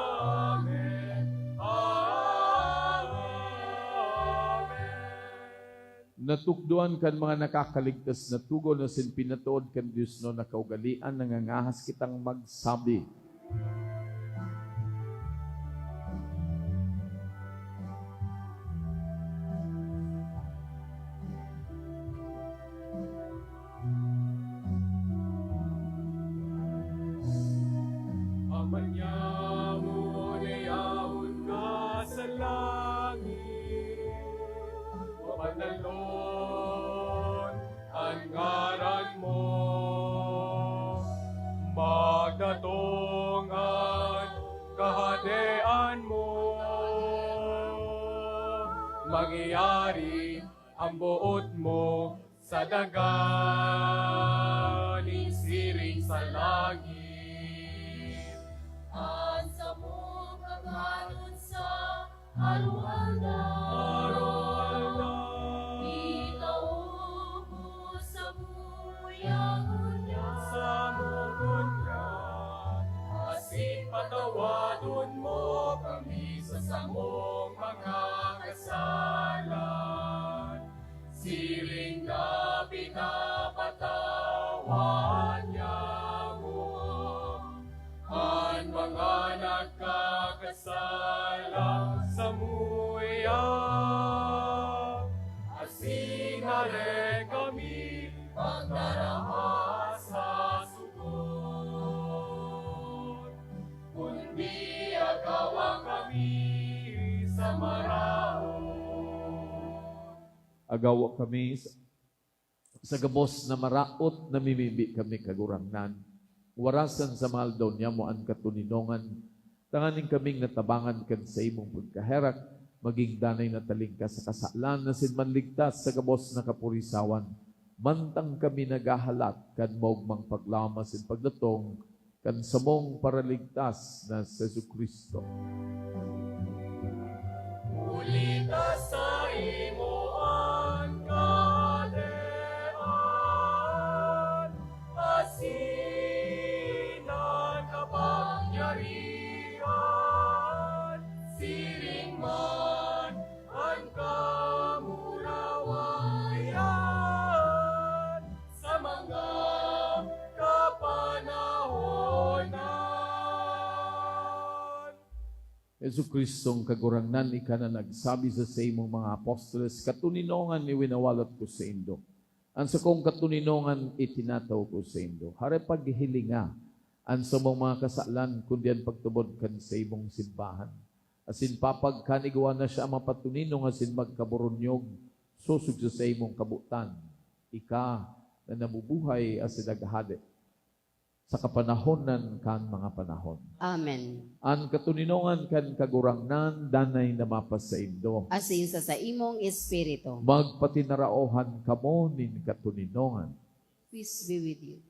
Amen. Amen. Natukdoan kan mga nakakaligtas na togon asin pinatood kan diosnon na kaugalean, nangangahas kitang magsabi. Ama nyamo na yaon ka sa langit, mabanalon an ngaran mo, magdatong an kahadean mo, mangyari an boot mo sa daga nin siring sa langit. An samong kakanon sa aroaldaw, aroaldaw, itao mo samo ngunyan, samo ngunyan, asin patawadon mo kami sa samong mga kasalan, siring na pinapatawad nyamo an mga nagkakasala samuya. Asin arere kami pagdaraha sa sugod, kundi agawa kami sa maraot. Agawa kami sa, sa gabos na maraot, namimibi kami, Kagurangnan. Warasan sa mga aldaw niyamo an katoninongan, tanganing kaming natabangan kan saimong pagkaherak, magin danay na talingkas sa kasalan, asin manligtas sa gabos na kapurisawan, mantang kami naghahalat kan maogmang paglaom asin pagdatong kan samong Paraligtas na si Jesu-Cristo. Huli ta saimo an kahadean, asin an kapangyarihan, siring man an kamurawayan sa mga kapanahonan. Jesu-Cristong Kagurangnan, ika na nagsabi sa saimong mga apostoles, "Katoninongan iwinawalat ko saindo. An sakong katoninongan itinataw ko saindo." Hare, paghihilinga an samong mga kasalan, kundi an pagtubod kan saimong simbahan. Asin papagkanigwa na siya mapatoninong asin magkaburunyog sosog sa saimong kabotan, ika na nabubuhay asin naghahade sa kapanahonan kan mga panahon. Amen. An katoninongan kan Kagurangnan danay na mapasaindo. Asin sa saimong espiritu. Magpatinaraohan kamo nin katoninongan. Peace be with you.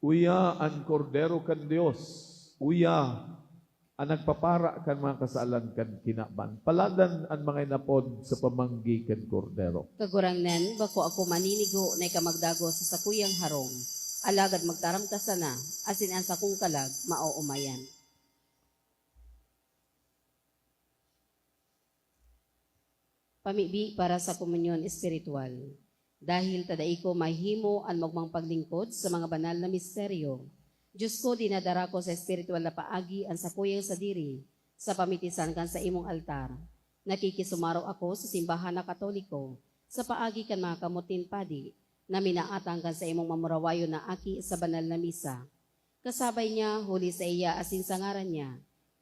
Uya an Kordero kan Dios, uya an nagpapara kan mga kasalan kan kinaban. Paladan an mga inapod sa pamanggi kan Kordero. Kagurangnan, bako ako maninigo na ika magdagos sa sakuyang harong, alagad magtaram ka sana, asin an sakong kalag maoomayan. Pamibi para sa komunyon espiritual. Dahil ta dai ko mahimo an maogmang paglingkod sa mga banal na misteryo, Diyos ko, dinadara ko sa espiritual na paagi an sakuyang sadiri sa pamitisan kan saimong altar. Nakikisumaro ako sa simbahan na Katoliko sa paagi kan mga kamot nin padi na minaatang kan saimong mamurawayon na aki sa banal na misa. Kasabay niya, huli sa iya asin sa ngaran niya,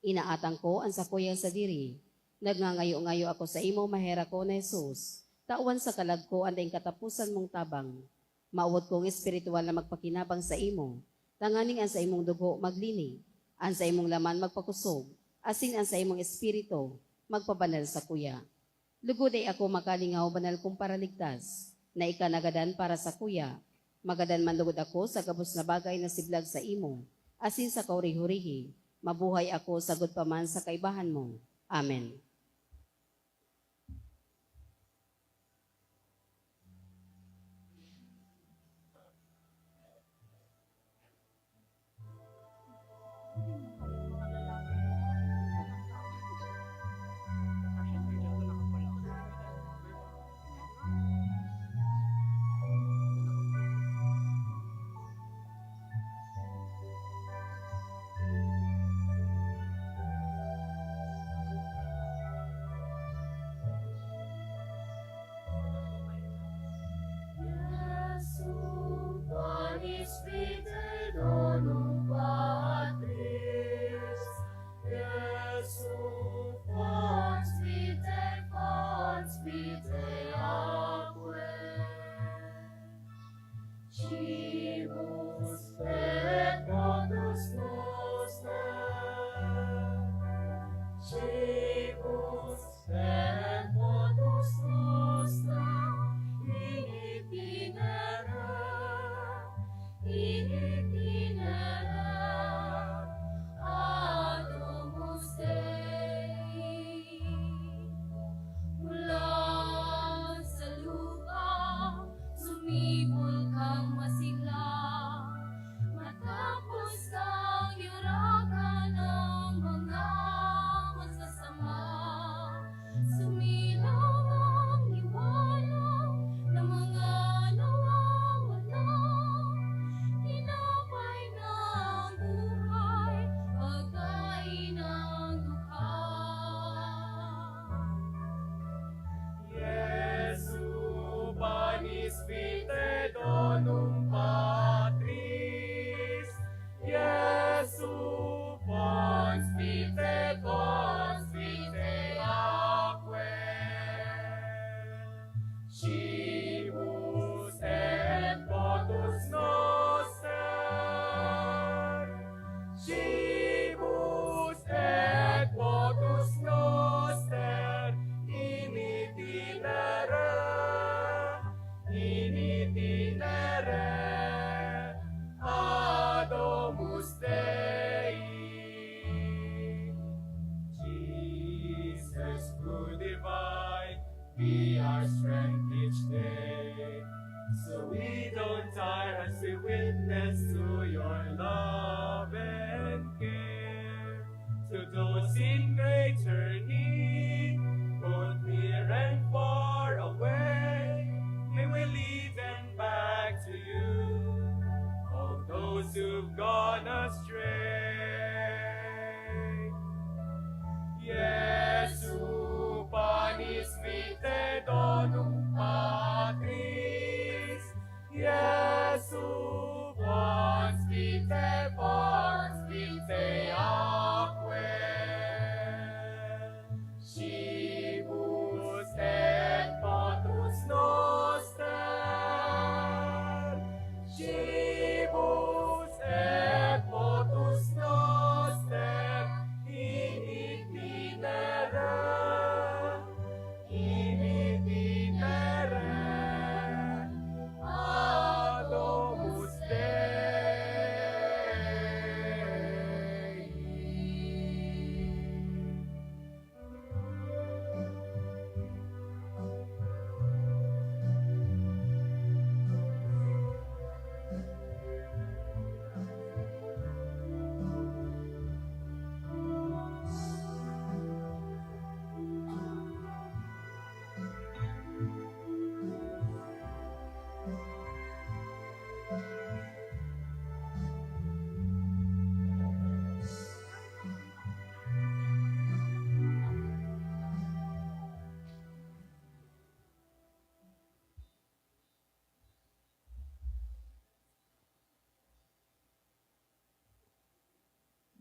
inaatang ko an sakuyang sadiri. Nagngangayo-ngayo ako saimo, maherak ko na Jesus, tawan sa kalag ko an daing kataposan mong tabang. Mawot kong espiritual na magpakinabang saimo, tanganing an saimong dugo maglini, an saimong laman magpakosog, asin an saimong espiritu magpabanal sakuya. Lugod dai ako makalingaw, banal kong Paraligtas, na ika nagadan para sakuya. Magadan man lugod ako sa gabos na bagay na siblag saimo, asin sa kahuri-hurihi, mabuhay ako sagkod pa man sa kaibahan mo. Amen. Jesu, panis fide donum Patris. Jesu, fons vitae, fons vitae aquae. Cimus et potus noster. Cimus et potus noster, in itinere, in itinere, a domus Dei. Mula sa lupa, sumibol kang masigla, matapos kang yurakan ng mga masasama. Sumilang ang liwanag ng mga nawawala. Tinapay ng buhay, pagkain ng dukha. Jesu, panis vitae donum Patris. Jesu, fons vitae, fons vitae aquae. Cimus et potus noster. Cimus et potus noster, in itinere, in itinere, a domus Dei. Jesus, good divine, be our strength each day, so we don't tire as we witness to your love and care. To those in greater need, both near and far away, may we lead them back to you. All those who've gone astray. Jesu, panis vitae donum Patris. Jesu, fons vitae, fons vitae aquae. Cimus et potus noster. Cimus et potus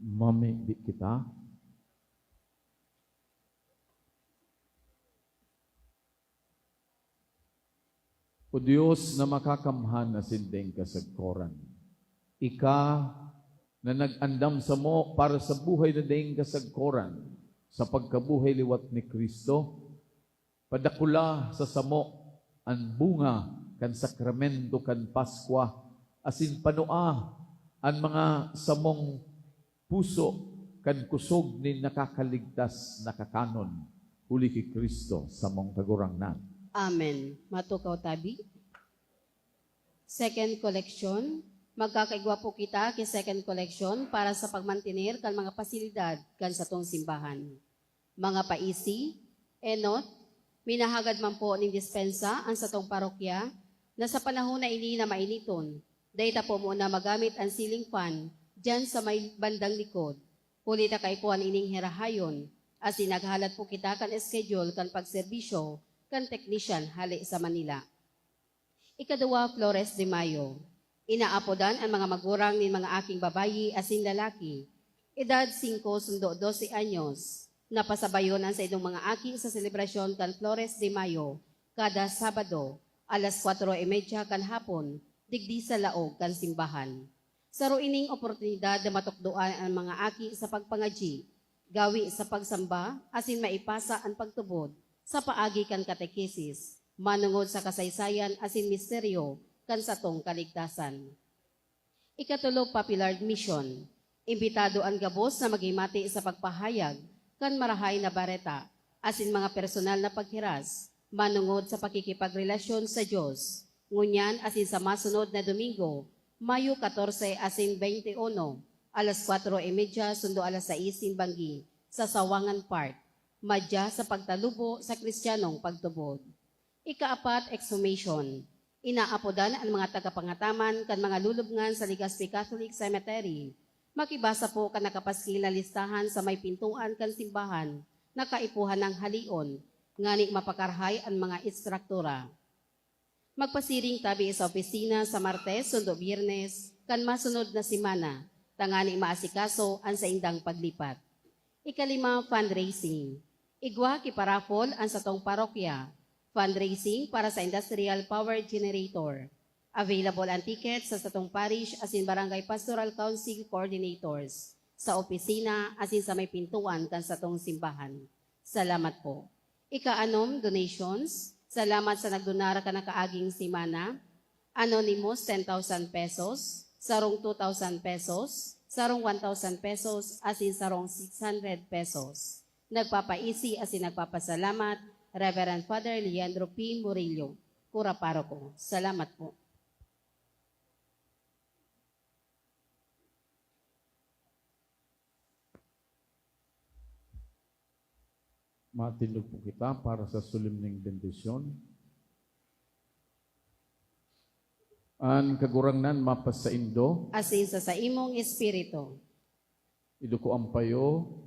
Mamibi kita. O Dios na makakamhan asin daing kasagkoran, ika na nag-andam samo para sa buhay na daing kasagkoran sa pagkabuhay liwat ni Cristo, padakula sa samo an bunga kan sakramento kan Paskwa, asin panua an mga samong puso kan kusog nin nakakaligtas na kakanon, huli ki Cristo, samong Kagurangnan. Amen. Matukaw tabi. Second collection. Magkakaigwa po kita ki second collection para sa pagmantener kan mga pasilidad kan satong simbahan. Mga paisi, enot, minahagad man po nin dispensa an satong parokya na sa panahon na ini na mainiton, dai ta po muna magamit an ceiling fan diyan sa may bandang likod. Huli ta kaipuhan ining herahayon, asin naghalat po kita kan schedule kan pagserbisyo kan technician hale sa Manila. Ikaduwa, Flores de Mayo. Inaapodan an mga magurang nin mga aking babayi asin lalaki, edad singko sundo dose anyos, na pasabayon an saindong mga aki sa selebrasyon kan Flores de Mayo kada Sabado, alas kwatro y media kan hapon, digdi sa laog kan simbahan. Saro ining oportunidad na matukdoan an mga aki sa pagpangadyi, gawi sa pagsamba, asin maipasa an pagtubod sa paagi kan katekesis, manongod sa kasaysayan asin misteryo kan satong kaligtasan. Ikatulo, Popular Mission. Imbitado an gabos na maghimati sa pagpahayag kan Marahay na Bareta asin mga personal na paghiras manongod sa pakikipagrelasyon sa Dios, ngunyan asin sa masunod na Domingo, Mayo katorse asin beinte uno, alas kwatro y media sundo alas sais nin banggi, sa Sawangan Park, madya sa pagtalubo sa Kristiyanong pagtubod. Ikaapat, exhumation. Inaapodan an mga tagapangataman kan mga lulubngan sa Legazpi Catholic Cemetery. Makibasa po kan nakapaskil na listahan sa may pintuan kan simbahan na kaipuhan nang haleon, ngani mapakarahay an mga estruktura. Magpasiring tabi sa opisina sa Martes sundo Biyernes kan masunod na semana, tangani maasikaso an saindang paglipat. Ikalima, fundraising. Igwa ki parapol an satong parokya. Fundraising para sa industrial power generator. Available an ticket sa satong parish asin barangay pastoral council coordinators, sa opisina asin sa may pintuan kan satong simbahan. Salamat po. Ikaanom, donations. Salamat sa nagdonar kan nakaaging semana. Anonymous, ten thousand pesos. Sarong two thousand pesos. Sarong one thousand pesos. Asin sarong six hundred pesos. Nagpapaisi asin nagpapasalamat, Reverend Father Leandro P. Murillo, Kura Paroko. Salamat po. Matindog po kita para sa solemneng bendisyon. An Kagurangnan mapasaindo. Asin sa saimong espiritu. Iduko an payo,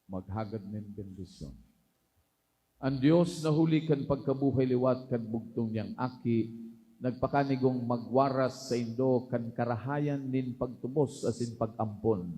maghagad nin bendisyon. An Dios na huli kan pagkabuhay liwat kan bugtong niyang Aki, nagpakanigong magwaras saindo kan karahayan nin pagtubos asin pag-ampon.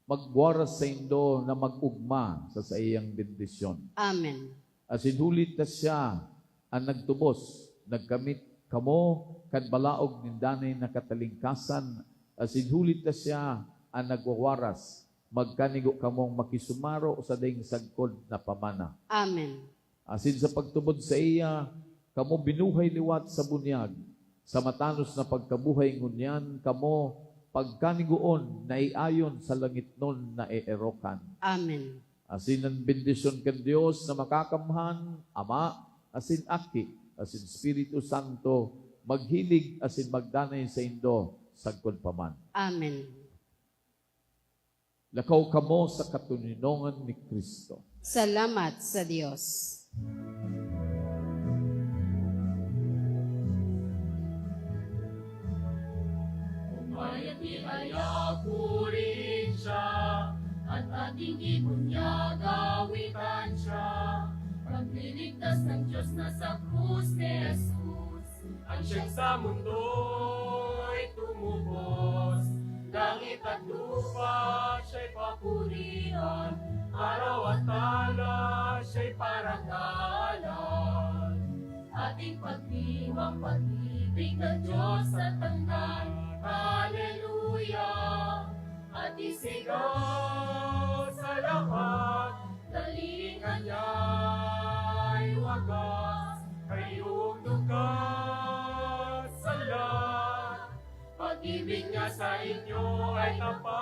Magwaras saindo na mag-ogma sa saiyang bendisyon. Amen. Asin huli ta siya an nagtubos, nagkamit kamo kan balaog nin danay na katalingkasan, asin huli ta siya an nagwawaras, magkanigo kamong makisumaro sa daing sagkod na pamana. Amen. Asin sa pagtubod saiya, kamo binuhay liwat sa bunyag, sa matanos na pagkabuhay ngunyan kamo pagkanigoon na iayon sa langitnon na eerokan. Amen. Asin an bendisyon kan Dios na makakamhan, Ama, asin Aki, asin Espiritu Santo, maghilig asin magdanay saindo sagkod pa man. Amen. Lakaw kamo sa katoninongan ni Cristo. Salamat sa Dios. Mayat ni ayakurin siya, at ating ibon niya gawitan siya. Pagliligtas ng Diyos na sa krus ni Jesus, ang siyang sa mundo'y tumubos. Langit At lupa siya'y papurihan, araw at tala siya'y paragalan. Ating pagdiwang pag-ibig ng Diyos sa tangan. Haleluya! At isigaw sa lahat, kalinga niya'y wagas, kayong duga sa lahat. Pag-ibig niya sa inyo ay tapat.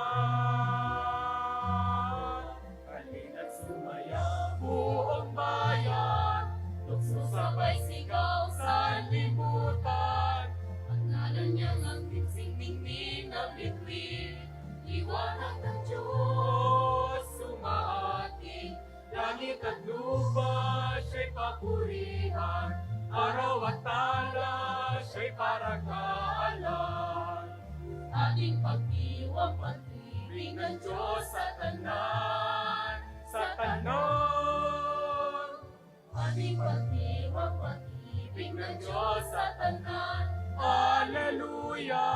Halina't sumaya, buong bayan, tukso sabay sigaw sa libutan. Ang ngalan niya ang ginseng ningning na bituin, liwanag ng Diyos umaating. Langit at lupa siya'y papurihan, araw at tala siya'y paragalan. Ating pagdiwang pag-ibig ng Diyos sa tanan, sa tanan. Ating pagdiwang pag-ibig ng Diyos sa tanan. Haleluya!